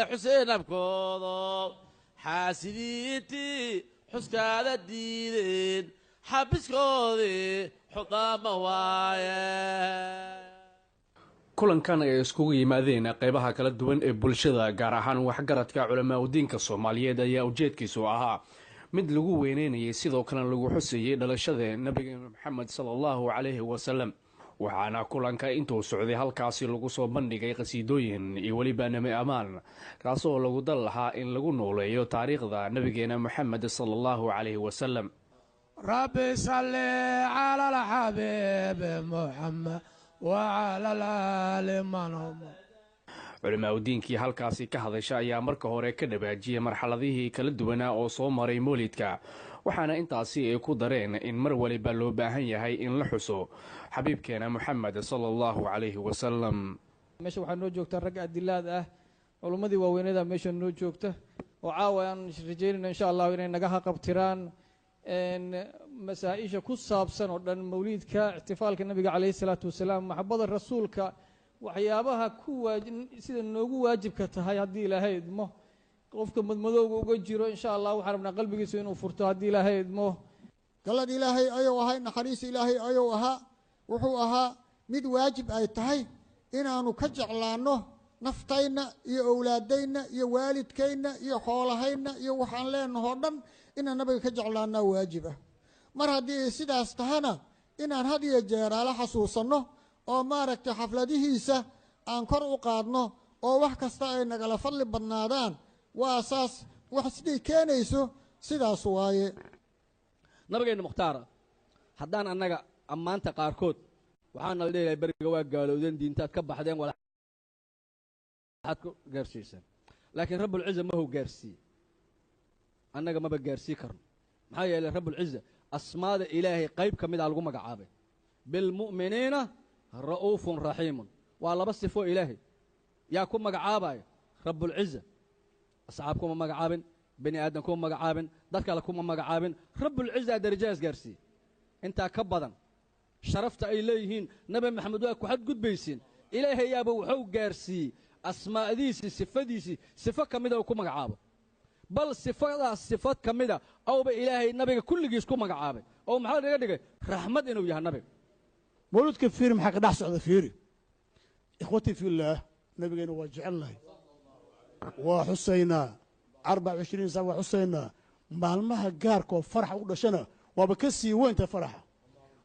Xuseen abkoodo, xaasidiintii xuskaada diideen xabiskoodii xudaama waaye.
Kulankan ay iskugu yimaadeen qeybaha kala duwan ee bulshada, gaar ahaan waxgaradka culamaa udiinka Soomaaliyeed, ayaa ujeedkiisu ahaa mid lagu weyneynayay, sidoo kalena lagu xusayay dhalashada nabigeena Maxamed sala allahu calayhi wasalam. Waxaana kulanka intuu socday halkaasi lagu soo bandhigay qasiidooyin iyo weliba nami amaan, kaasoo lagu dal lahaa in lagu nooleeyo taariikhda nabigeena Moxamed sala allahu calayhi wasalam.
Rabbi salli cala alxabiibi Muxamed wacala alaali man hum.
Culimaa udiinkii halkaasi ka hadasha ayaa marka hore ka dhawaajiyey marxaladihii kala duwanaa oo soo maray mawlidka, waxaana intaasi ay ku dareen in mar waliba loo baahan yahay in la xuso xabiibkeena Moxamed sala allahu calayhi wasalam.
Meesha waxaa noo joogta rag adilaad ah, culummadii waaweynada meesha noo joogta oo caawa aan rajeynayno insha Allahu inay naga haqabtiraan masaa-isha ku saabsan oo dhan mawliidka, ixtifaalka nabiga calayhi salaatu wasalaam, maxabada rasuulka, waxyaabaha ku waa sida noogu waajibka tahay. Haddii Ilaahay idmo, qofka madmadowga uga jiro insha Allah waxaan rabnaa qalbigiisu inuu furto haddii Ilaahay idmo.
Gallad Ilaahay ayuu ahay, naxariis Ilaahay ayuu ahaa. Wuxuu ahaa mid waajib ay tahay inaannu ka jeclaanno naftayna iyo owlaadaynna iyo waalidkaynna iyo xoolahaynna iyo waxaan leenahoo dhan. Inaan nabiga ka jeclaannaa waajib ah. Mar haddii ay sidaas tahana, inaan had iyo jeeraala xasuusanno oo maaragtay xafladihiisa aan kor u qaadno oo wax kasta ay nagala fadli badnaadaan, waa saas wax siday keenayso, sidaas waaye.
Nabigeenna Mukhtaara haddaan annaga ammaanta qaarkood waxaana la dhihi lahay beriga waa gaalowdeen, diintaad ka baxdeen, waxaad ku gaarsiiseen, laakiin Rabbulciza ma hou gaarsiiye, annaga maba gaarsii karno. Maxaa yeelay Rabbulciza asmaada Ilaahay qayb ka midaa lagu magacaabay, bilmu'miniina ra'uufun raxiimun, waa laba sifo Ilaahay yaa ku magacaabaya. Rabbulciza asxaab kuma magacaabin, bani aadam kuma magacaabin, dad kale kuma magacaabin, Rabbulciza darajadaas gaarsiiye. Intaa ka badan sharafta ay leeyihiin Nabi Maxamed waa ku xadgudbaysiin. Ilaahay yaaba wuxuu gaarsiiyey asmaa'diisii, sifadiisii sifo ka mida uu ku magacaabo, bal sifadaas sifad ka mida awba Ilaahay nabiga kulligiis ku magacaabay, oo maxaa laga dhigay raxmad inuu yahay nabiga.
Mawludka fiiri, maxaa ka dhex socda? Fiiri ikhwatii fillaah, nabigeena waa jecelnahay, waa xusaynaa, 24 saac waa xusaynaa. Maalmaha gaarka oo faraxa u dhashana waaba ka sii weynta, faraxa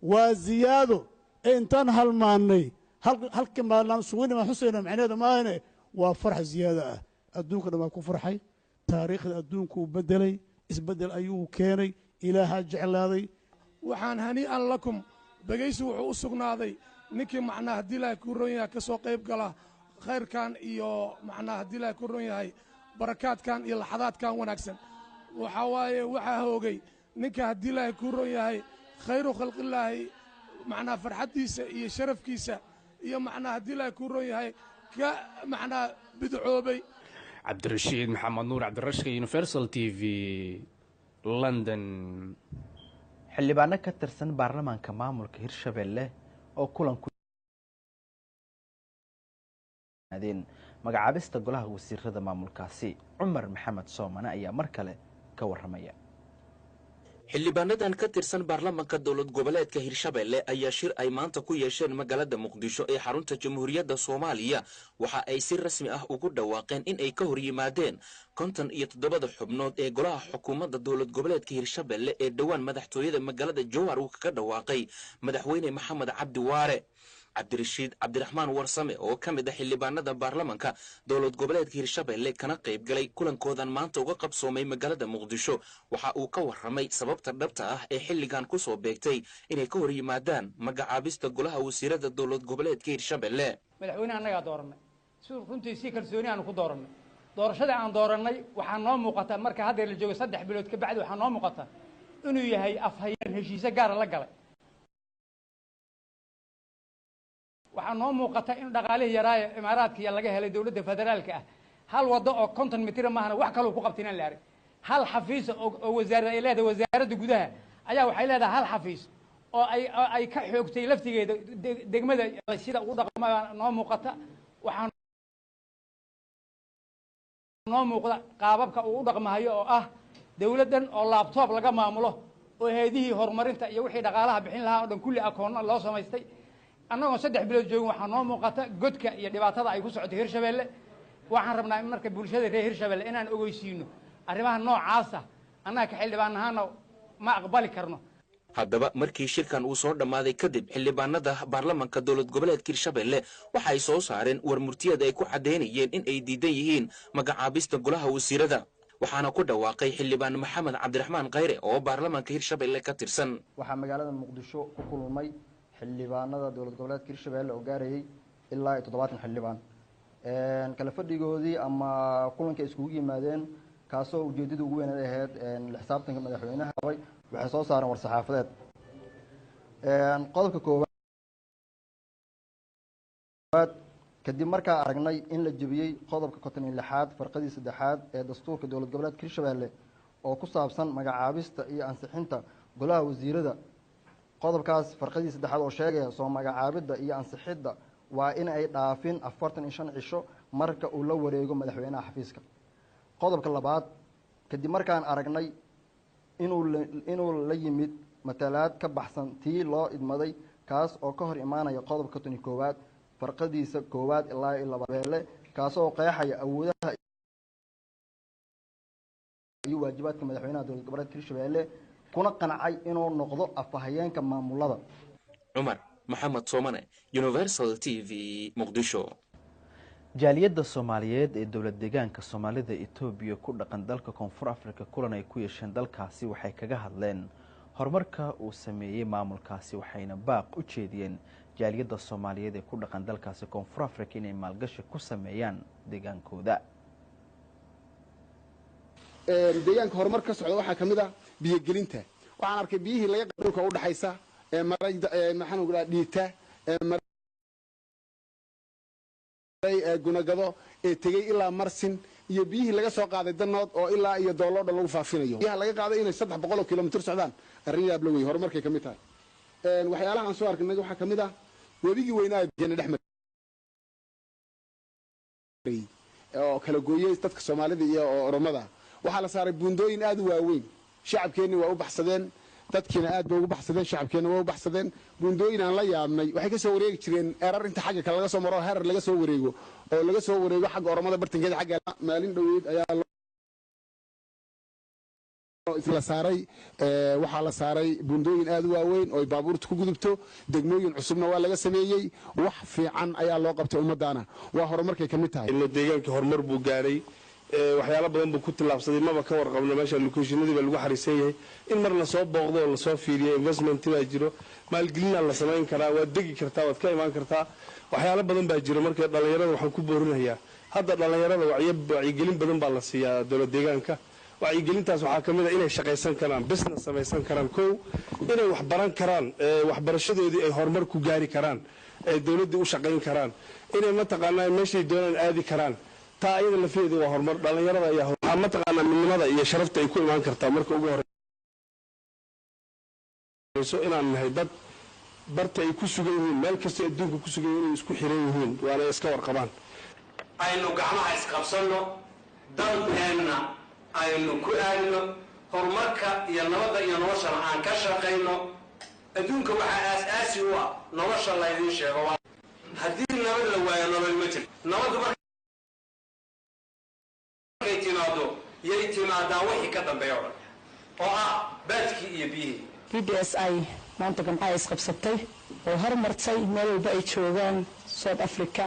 waa ziyaado. Ee intaan halmaannay halka maalnaan suweyna maan xusayna, macnaheeda maahane waa farax ziyaado ah. Adduunka dhan waa ku farxay, taariikhda adduunkuu beddelay, isbeddel ayuu keenay, Ilaahaa jeclaaday.
Waxaan hanii'an lakum dhegaysi wuxuu u sugnaaday ninkii macnaa haddii Ilaahay kuu ron yahay ka soo qayb gala khayrkan iyo macnaa haddii Ilaahay kuu ron yahay barakaadkan iyo laxadaadkan wanaagsan. Waxaa waaye waxaa hoogay ninka haddii Ilaahay kuu ron yahay khayru khalqillaahi macnaa farxaddiisa iyo sharafkiisa iyo macnaa haddii Ilaahay kuu ron yahay ka macnaa bidcoobay.
Cabdirashiid Maxamed Nuur Cabdirashka, Universal TV, London.
Xildhibaano ka tirsan baarlamaanka maamulka Hirshabelle oo kulan ku yimaadeen magacaabista golaha wasiirada maamulkaasi. Cumar Maxamed Soomane ayaa mar kale ka waramaya.
Xildhibaanadan ka tirsan baarlamanka dowlad goboleedka Hirshabelle ayaa shir ay maanta ku yeesheen magaalada Muqdisho ee xarunta Jamhuuriyadda Soomaaliya waxa ay si rasmi ah ugu dhawaaqeen in ay ka hor yimaadeen 57-da xubnood ee golaha xukuumadda dowlad goboleedka Hirshabelle ee dhowaan madaxtooyada magaalada Jowhar uu kaga dhawaaqay madaxweyne Maxamed Cabdi Waare. Cabdirashiid Cabdiraxmaan Warsame oo ka mid ah xildhibaanada baarlamanka dowlad goboleedka Hirshabelle kana qayb galay kulankoodan maanta uga qabsoomay magaalada Muqdisho waxa uu ka warramay sababta dhabta ah ee xilligan ku soo beegtay inay ka hor yimaadaan magacaabista golaha wasiirada dowlad goboleedka Hirshabelle.
Madaxweyne annagaa doorannay, si runtii si kalsooni aanu ku doorannay. Doorashada aan doorannay waxaa noo muuqata marka hadda la joogo 3 bilood ka bacdi, waxaa noo muuqata inuu yahay afhayeen heshiise gaara la galay. Waxaa noo muuqata in dhaqaalihii yaraaye Imaaraadkiiya laga helay dowladda federaalka ah, hal waddo oo 50 mitira maahana wax kaloo ku qabta inaan la arag. Hal xafiis oo wasaarad ay leedahay, wasaaradda gudaha ayaa waxay leedahay hal xafiis oo ay ka xoogtay laftigeeda degmada. Sida ugu dhaqma noo muuqata. Waxaa noo muuqda qaababka uu u dhaqmahayo oo ah dowladdan oo laptop laga maamulo, oo heedihii horumarinta iyo wixii dhaqaalaha bixin lahaa oo dhan kulli akoonna loo samaystay. Annagoon 3 bilood joogin, waxaa noo muuqata godka iyo dhibaatada ay ku socotay Hirshabeelle. Waxaan rabnaa in marka bulshada reer Hirshabelle inaan ogeysiino arrimaha noocaasa. Annaga ka xildhibaan ahaana ma aqbali karno.
Haddaba markii shirkan uu soo dhammaaday kadib, xildhibaanada baarlamanka dowlad goboleedka Hirshabelle waxa ay soo saareen war murtiyad ay ku caddaynayeen in ay diidan yihiin magacaabista golaha wasiirada, waxaana ku dhawaaqay xildhibaan Maxamed Cabdiraxmaan Khayre oo baarlamanka Hirshabelle ka tirsan.
Waxaa magaalada Muqdisho ku kulmay xildhibaanada dowlad goboleedka Hirshabelle oo gaarayay ilaa iyo 70 xildhibaan. Kala fadhigoodii ama kulanka iskugu yimaadeen, kaasoo ujeedada ugu weyneed ahayd la xisaabtanka madaxweynaha, waxay soo saareen war saxaafadeed. Qodobka koowaad: kadib markaa aragnay in la jebiyey qodobka 56aad farqadii saddexaad ee dastuurka dowlad goboleedka Hirshabelle oo ku saabsan magacaabista iyo ansixinta golaha wasiirada. Qodobkaas farqadii saddexaad oo sheegaya soo magacaabidda iyo ansixidda waa in ay dhaafin 45 cisho marka uu la wareego madaxweynaha xafiiska. Qodobka labaad: kadib markaan aragnay inuu la yimid matalaad ka baxsan tii loo idmaday, kaas oo ka hor imaanaya qodobka 51aad farqadiisa koowaad ilaa iyo lababeele, kaasoo qeexaya awoodaha iyo waajibaadka madaxweynaha dowlad goboleedka Hirshabelle, kuna qancay inuu noqdo afhayeenka maamulada.
Cumar Maxamed Soomane, Universal TV, Muqdisho.
Jaaliyadda Soomaaliyeed ee dowlad deegaanka Soomaalida Etoobiya ku dhaqan dalka Koonfur Africa kulan ay ku yeesheen dalkaasi waxay kaga hadleen horumarka uu sameeyey maamulkaasi, waxayna baaq u jeediyeen jaaliyadda Soomaaliyeed ee ku dhaqan dalkaasi Koonfur Africa inay maalgashi ku sameeyaan deegaankooda.
Deegaanka horumar ka socda waxaa ka mid ah biyogelinta. Waxaan arkay biyihii laga dhulka u dhaxaysa ee maray, maxaan ugu dhaha, Dhiita, ee maray Gunagado, ee tegey ilaa Marsin, iyo biyihii laga soo qaaday Danood oo ilaa iyo Doollo dhan lagu faafinayo. Biyaha laga qaaday inay 300 oo kilomitir socdaan arrin yaab la wey, horumarkay ka mid tahay. Waxyaalaha aan soo arknay waxaa ka mid ah webigii weynaa jana dhex maray oo kala gooyey dadka Soomaalida iyo Oromada. Waxaa la saaray buundooyin aad u waaweyn. Shacabkeenni waa u baxsadeen, dadkiina aad bay ugu baxsadeen, shacabkeenna waa u baxsadeen. Buundooyin aan la yaabnay, waxay ka soo wareegi jireen Erar, inta xagga kale laga soo maro, Herar laga soo wareego oo laga soo wareego xagga Oromada bartankeeda. Xagga maalin dhoweyd ayaa isla saaray, waxaa la saaray buundooyin aad u waaweyn oo ay baabuurta ku gudubto. Degmooyin cusubna waa laga sameeyey. Wax fiican ayaa loo qabtay ummaddaana, waa horumarkay ka mid tahay.
Deegaanka horumar buu gaaray, waxyaalo badan buu ku tillaabsaday. Maba ka warqabno meesha locationadii baa lagu xariisan yahay in mar lasoo booqdo oo lasoo fiiriyo. Investment baa jiro, maalgelinaa la samayn karaa, waad degi kartaa, waad ka imaan kartaa, waxyaalo badan baa jiro. Marka dhallinyarada waxaan ku boorinayaa, hadda dhallinyarada wacyigelin badan baa la siiyaa dowlad deegaanka. Wacyigelintaas waxaa ka mid a inay shaqaysan karaan, business samaysan karaan, kow inay wax baran karaan, waxbarashadoodii ay horumar ku gaari karaan, ay dowladdii u shaqayn karaan, inay mataqaanaa meeshay doonaan aadi karaan. Taa ayada lafeedu waa horumar dhallinyarada ayaa waxaa mataqaanaa midnimada iyo sharafta ay ku imaan kartaa. Marka ugu horeyso inaan nahay dad barta ay ku sugan yihiin, meel kastoo adduunka ku sugan yihiin, inay isku xiran yihiin, waana iska warqabaan.
Aynu gacmaha isqabsanno, danteenna aynu ku aadno, horumarka iyo nabadda iyo noloshana aan ka shaqayno. Adduunka waxaa aas-aasi u ah nolosha laydiin sheego. Haddii nabad la waayo, nolol ma jirto. Nabaddu markay timaado yay timaadaa wixii ka dambeeya o dhan oo ah baadkii iyo biyihii.
BBSI maanta gamcaha isqabsatay oo hormartay meel walba ay joogaan South Africa,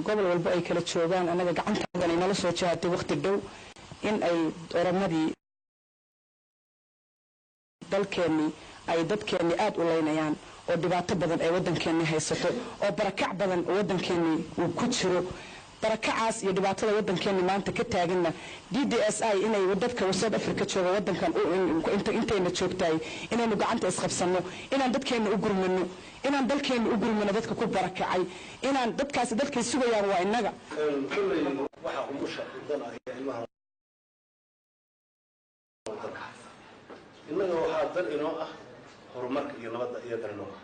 gobol walba ay kala joogaan. Annaga gacantaadan inala soo jihaatay waqti dhow in ay Oromadii dalkeennii ay dadkeennii aada u leynayaan, oo dhibaato badan ay waddankeennii haysato, oo barakac badan oo waddankeennii uu ku jiro. Barakacaas iyo dhibaatada waddankeena maanta ka taaganna, DDSI inay dadka South Africa jooga, waddankan intayna joogtahay, inaynu gacanta isqabsanno, inaan dadkeena u gurmano, inaan dalkeena u gurmano, dadka ku barakacay, inaan dadkaasi dadkay sugayaan waa innaga.
Kolley waxa umusha dan ah iyo ilmaha wadanka, innaga waxaa dan inoo ah horumarka iyo nabadda iyo dan inoo ah.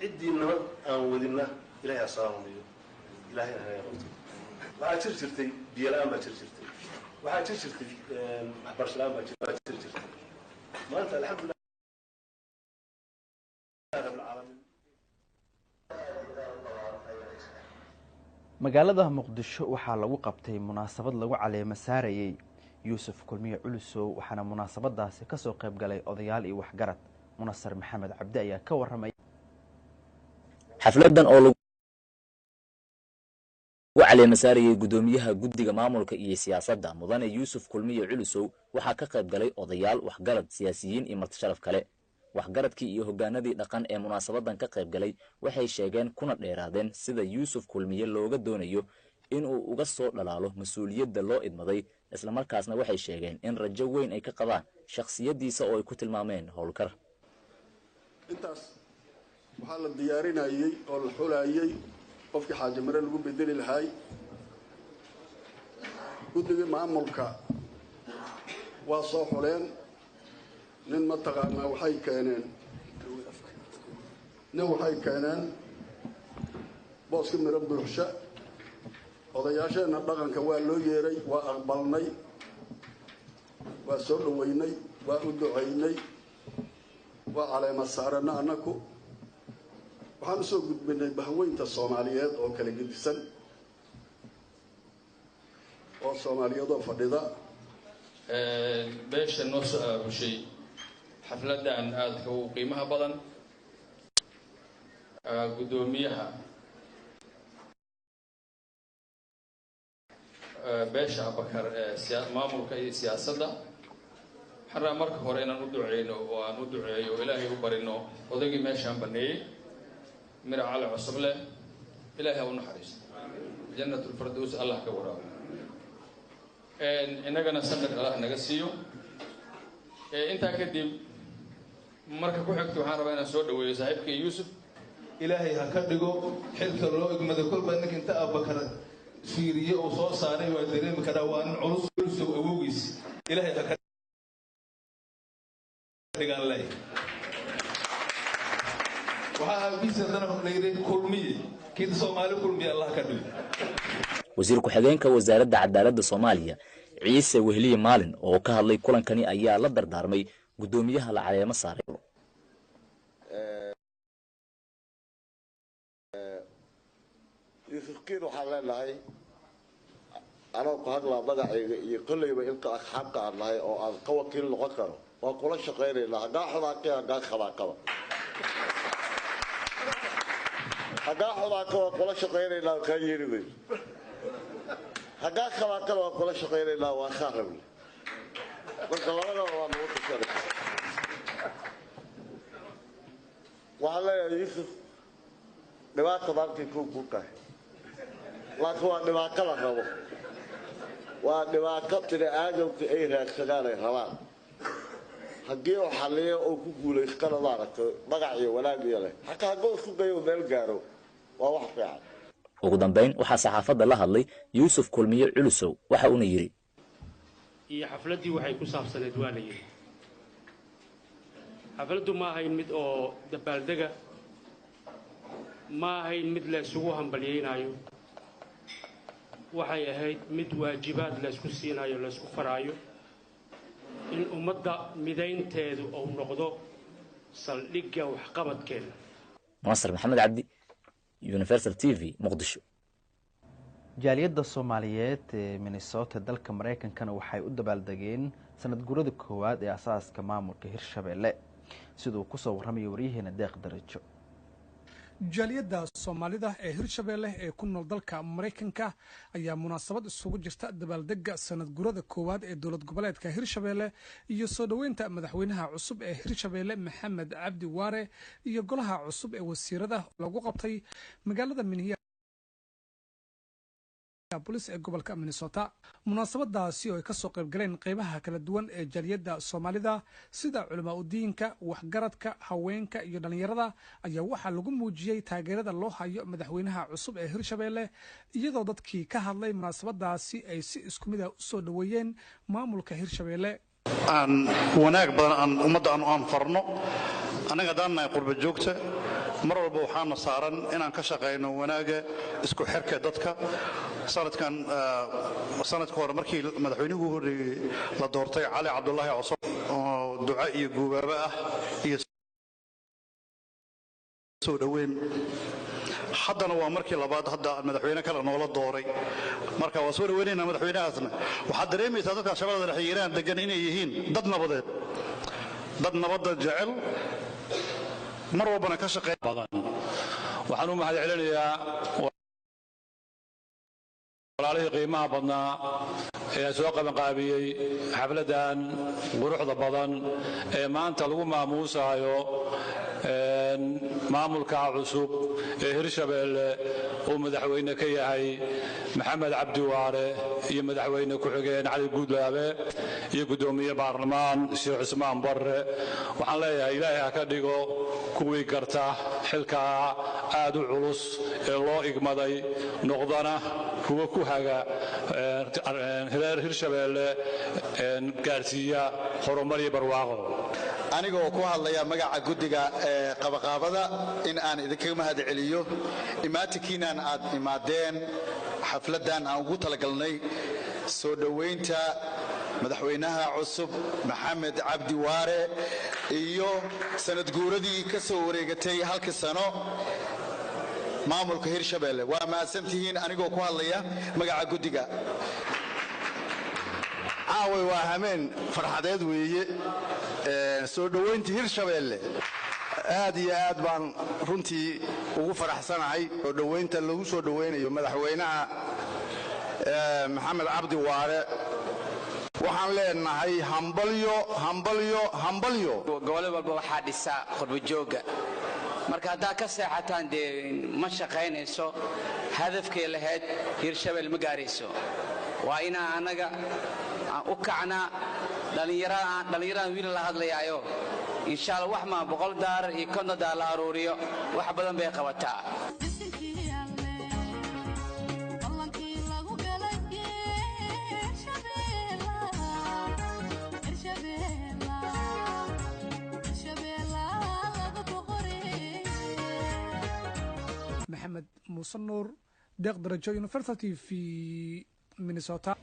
Ciddii nabad aan wadina, Ilahay ha salaamayo, Ilahayna hanaga qabto. Waxaa jir jirtay biyo la-aan baa jir jirtay, waxaa jir jirtay waxbarasho la-aan baa jir jirtay. Maanta alxamdulilah rabbil caalamiin.
Magaalada Muqdisho waxaa lagu qabtay munaasabad lagu caleemo saarayey Yuusuf Kulmiye Culusow, waxaana munaasabadaasi kasoo qayb galay odayaal iyo waxgarad. Munasar Maxamed Cabdi ayaa ka waramay.
Xafladan oo lagu caleema saarayey guddoomiyaha guddiga maamulka iyo siyaasadda, mudane Yuusuf Kulmiye Culusow, waxaa ka qayb galay odayaal, waxgarad, siyaasiyiin iyo martisharaf kale. Waxgaradkii iyo hoggaanadii dhaqan ee munaasabadan ka qayb galay waxay sheegeen kuna dheeraadeen sida Yuusuf Kulmiye looga doonayo inuu uga soo dhalaalo mas-uuliyadda loo idmaday, islamarkaasna waxay sheegeen in rajo weyn ay ka qabaan shakhsiyaddiisa oo ay ku tilmaameen howlkar.
Intaas waxaa la diyaarinayey oo la xulayey qofkii Xaaji Mare lagu bedeli lahaay. Guddigii maamulka waa soo xuleen nin, mataqaanaa, waxay keeneen nin, waxay keeneen booska Miro buuxsha. Odayaasheenna dhaqanka waa loo yeeray, waa aqbalnay, waa soo dhoweynay, waa u ducaynay, waa caleema saarana. Annaku waxaan usoo gudbinay bahweynta Soomaaliyeed oo kala gedisan oo Soomaaliyeed oo fadhida.
Beesha noo soo aabushay xafladdan aadka u qiimaha badan, guddoomiyaha beesha Abakar ee maamulka iyo siyaasadda, waxaan rabaa marka hore inaan u duceyno oo aan u duceeyo oo Ilaahay u barino odaygii meeshaan baneeyey, Mira Cali Cusubleh. Ilaahay ha u naxariisto, Jannatulfardows Allah ka waraabo, innagana samir Allah naga siiyo. Intaa kadib, marka ku xigta, waxaan rabaa inaan soo dhaweeyo saaxiibkay Yuusuf.
Ilaahay ha ka dhigo xilka loo igmado. Kolba ninka inta Abakar fiiriye uu soo saaray waa dareemi karaa, waa nin culus. Culusow awowgiis Ilaahay ha ka dhigaan leh. Waxaa aabihiis haddana la yidhi Kulmiye, kii Soomaali kulmiye Allah ka dhigo.
Wasiir ku-xigeenka wasaaradda cadaaladda Soomaaliya, Ciise Wehliye Maalin, oo ka hadlay kulankani ayaa la dardaarmay guddoomiyaha la caleemo saaray.
Yuusuf Kiin, waxaan leenahay, anoo ku hadlaa magacayga iyo kolleyba inta asxaabta aan nahay oo aan ka wakiil noqon karo, waan kula shaqaynaynaa. Haggaa xumaaqi, haggaa khabaaqaba, haggaa xumaaqa waan kula shaqaynaynaa, kaa yeeli weyn. Haggaa khabaaqana waan kula shaqaynaynaa, waan kaa rabnay. Marka labadaba waa nagu tashanaysa. Waxaan leeyahay Yuusuf, dhibaata maantay kuu tahay, laakiin waa dhibaato la rabo, waa dhibaato bini aadamka ay raadsadaan, ay rabaan. Haddii uu xalliyo oo ku guulaystana, maaragtay, magac iyo wanaag iyo leh, xataa hadduu isku dayo meel gaaro, waa wax fiican.
Ugu dambayn waxaa saxaafadda la hadlay Yuusuf Kulmiye Culusow, waxa uuna yidhi:
Iyo xafladdii waxay ku saabsaneed waa la yidhi, xafladdu ma ahayn mid oo dabaaldega, ma ahayn mid la isugu hambalyaynaayo, waxay ahayd mid waajibaad la ysku siinayo, la ysku faraayo, in ummadda midaynteedu uu noqdo saldhigga waxqabadkeeda.
Munasar Maxamed Cabdi, Universal TV, Muqdisho.
Jaaliyadda Soomaaliyeed ee Minnesota dalka Maraykankana waxay u dabaaldegeen sanad guurada koowaad ee asaaska maamulka Hirshabelle, siduu kusoo warramayo waryaheena Deeq Darajo.
Jaaliyadda Soomaalida ee Hirshabeelle ee ku nool dalka Maraykanka ayaa munaasabad isugu jirta dabaaldega sanad gurada koowaad ee dowlad goboleedka Hirshabeelle iyo soo dhoweynta madaxweynaha cusub ee Hirshabeelle, Maxamed Cabdi Waare, iyo golaha cusub ee wasiirada lagu qabtay magaalada Minneapolis. Minneapolis ee gobolka Minnesota. Munaasabadaasi oo ay kasoo qaybgaleen qeybaha kala duwan ee jaaliyadda Soomaalida, sida culamaa udiinka, waxgaradka, haweenka iyo dhallinyarada, ayaa waxaa lagu muujiyey taageerada loo hayo madaxweynaha cusub ee Hirshabeelle, iyadoo dadkii ka hadlay munaasabadaasi ay si isku mid ah u soo dhoweeyeen maamulka Hirshabeelle.
Aan wanaag badan aan ummadda aan anfarno. Annaga haddaan nahay qurba joogta, mar walba waxaana saaran inaan ka shaqayno wanaagga, isku xirka dadka. Sanadkan, sanadka hore, markii madaxweynuhu ugu horreeyey la doortay, Cali Cabdulaahi Cosoble, oo duco iyo guubaabo ah iyo soo dhoweyn. Haddana waa markii labaad hadda madaxweyne kale noola dooray, marka waa soo dhaweynaynaa madaxweynahaasna. Waxaad dareemaysaa dadka Shabeellada Dhexe, Hiiraan degan inay yihiin dad nabadeed, dad nabadda jecel, mar walbana ka shaqeeya.
Badan waxaan u mahad celinayaa walaalihii qiimaha badnaa ee soo qabanqaabiyey xafladdan quruxda badan ee maanta lagu maamuusaayo maamulka cusub ee Hirshabeelle, uu madaxweyne ka yahay Maxamed Cabdi Waare iyo madaxweyne ku-xigeen Cali Guudlaabe iyo guddoomiye baarlamaan Sheekh Cusmaan Barre. Waxaan leeyahay, Ilaahay ha ka dhigo kuwii garta xilkaa aad u culus ee loo igmaday, noqdana kuwa ku haga reer Hirshabeelle, gaarsiiya horumar iyo barwaaqo.
Anigoo ku hadlaya magaca guddiga ee qabaqaabada, in aan idinkaga mahad celiyo imaatinkiinan aad imaadeen xafladdan aan ugu talagalnay soo dhoweynta madaxweynaha cusub Maxamed Cabdi Waare iyo sanad guuradii ka soo wareegatay halkii sano maamulka Hirshabelle. Waa mahadsantihiin anigoo ku hadlaya magaca guddiga.
Caaway waa hameen farxadeed weeye, soo dhoweynta Hirshabeelle. Aad iyo aad baan runtii ugu faraxsanahay soo dhoweynta lagu soo dhoweynayo madaxweynaha Maxamed Cabdi Waare. Waxaan leenahay hambalyo, hambalyo, hambalyo.
Gobole walba waxaa dhisaa qurbajooga. Marka haddaa ka seexataan, dee ma shaqaynayso, hadafkay lahayd Hirshabelle ma gaarayso. Waa inaa annaga aan u kacnaa. Dhallinyaradan wiil la hadlayaayo, insha Allah, wax maa $100 iyo $50 la aruuriyo, wax badan bay qabataa.
Maxamed Muuse Nuur, Deeq Darajo, Universal TV, Minnesota.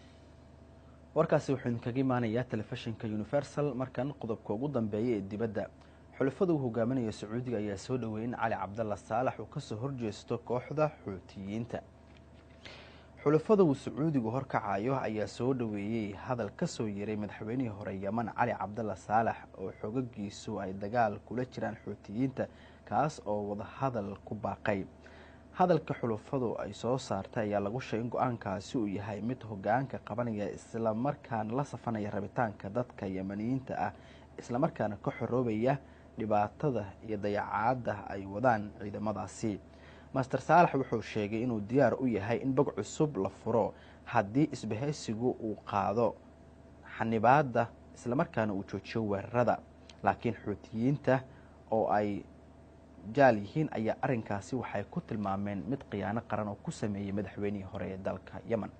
Warkaasi wuxuu idinkaga imaanayaa telefishinka Universal. Markan qodobka ugu dambeeya ee dibadda: xulafada uu hogaaminayo Sacuudiga ayaa soo dhoweeyay in Cali Cabdalla Saalax uu kasoo horjeesto kooxda Xuutiyiinta. Xulafada uu Sacuudigu horkacayo ayaa soo dhoweeyey hadal kasoo yeeray madaxweynihii hore Yeman Cali Cabdalla Saalax, oo xogagiisu ay dagaal kula jiraan Xuutiyiinta, kaas oo wadahadal ku baaqay. Hadalka xulafadu ay soo saartay ayaa lagu sheegay in go-aankaasi uu yahay mid hogaanka qabanaya, islamarkaana la safanaya rabitaanka dadka Yemaniyiinta ah, islamarkaana ka xoroobaya dhibaatada iyo dayacaadda ay wadaan ciidamadaasi. Master Saalax wuxuu sheegay inuu diyaar u yahay in bog cusub la furo haddii isbahaysigu uu qaado xanibaadda, islamarkaana uu joojiyo weerarada. Laakiin Xuutiyiinta oo ay jaal yihiin ayaa arrinkaasi waxay ku tilmaameen mid khiyaano qaran oo ku sameeyey madaxweynihii hore ee dalka Yemen.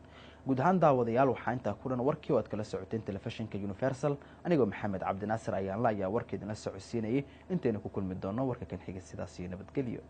Guud ahaan, daawadayaal, waxaa intaa ku dhan warkii oo aad kala socoteen telefishinka Universal. Anigoo Maxamed Cabdinaasir Ayaanla ayaa warka idinla socodsiinayay. Intaynu ku kulmi doono warka kan xiga, sidaas iyo nabadgelyo.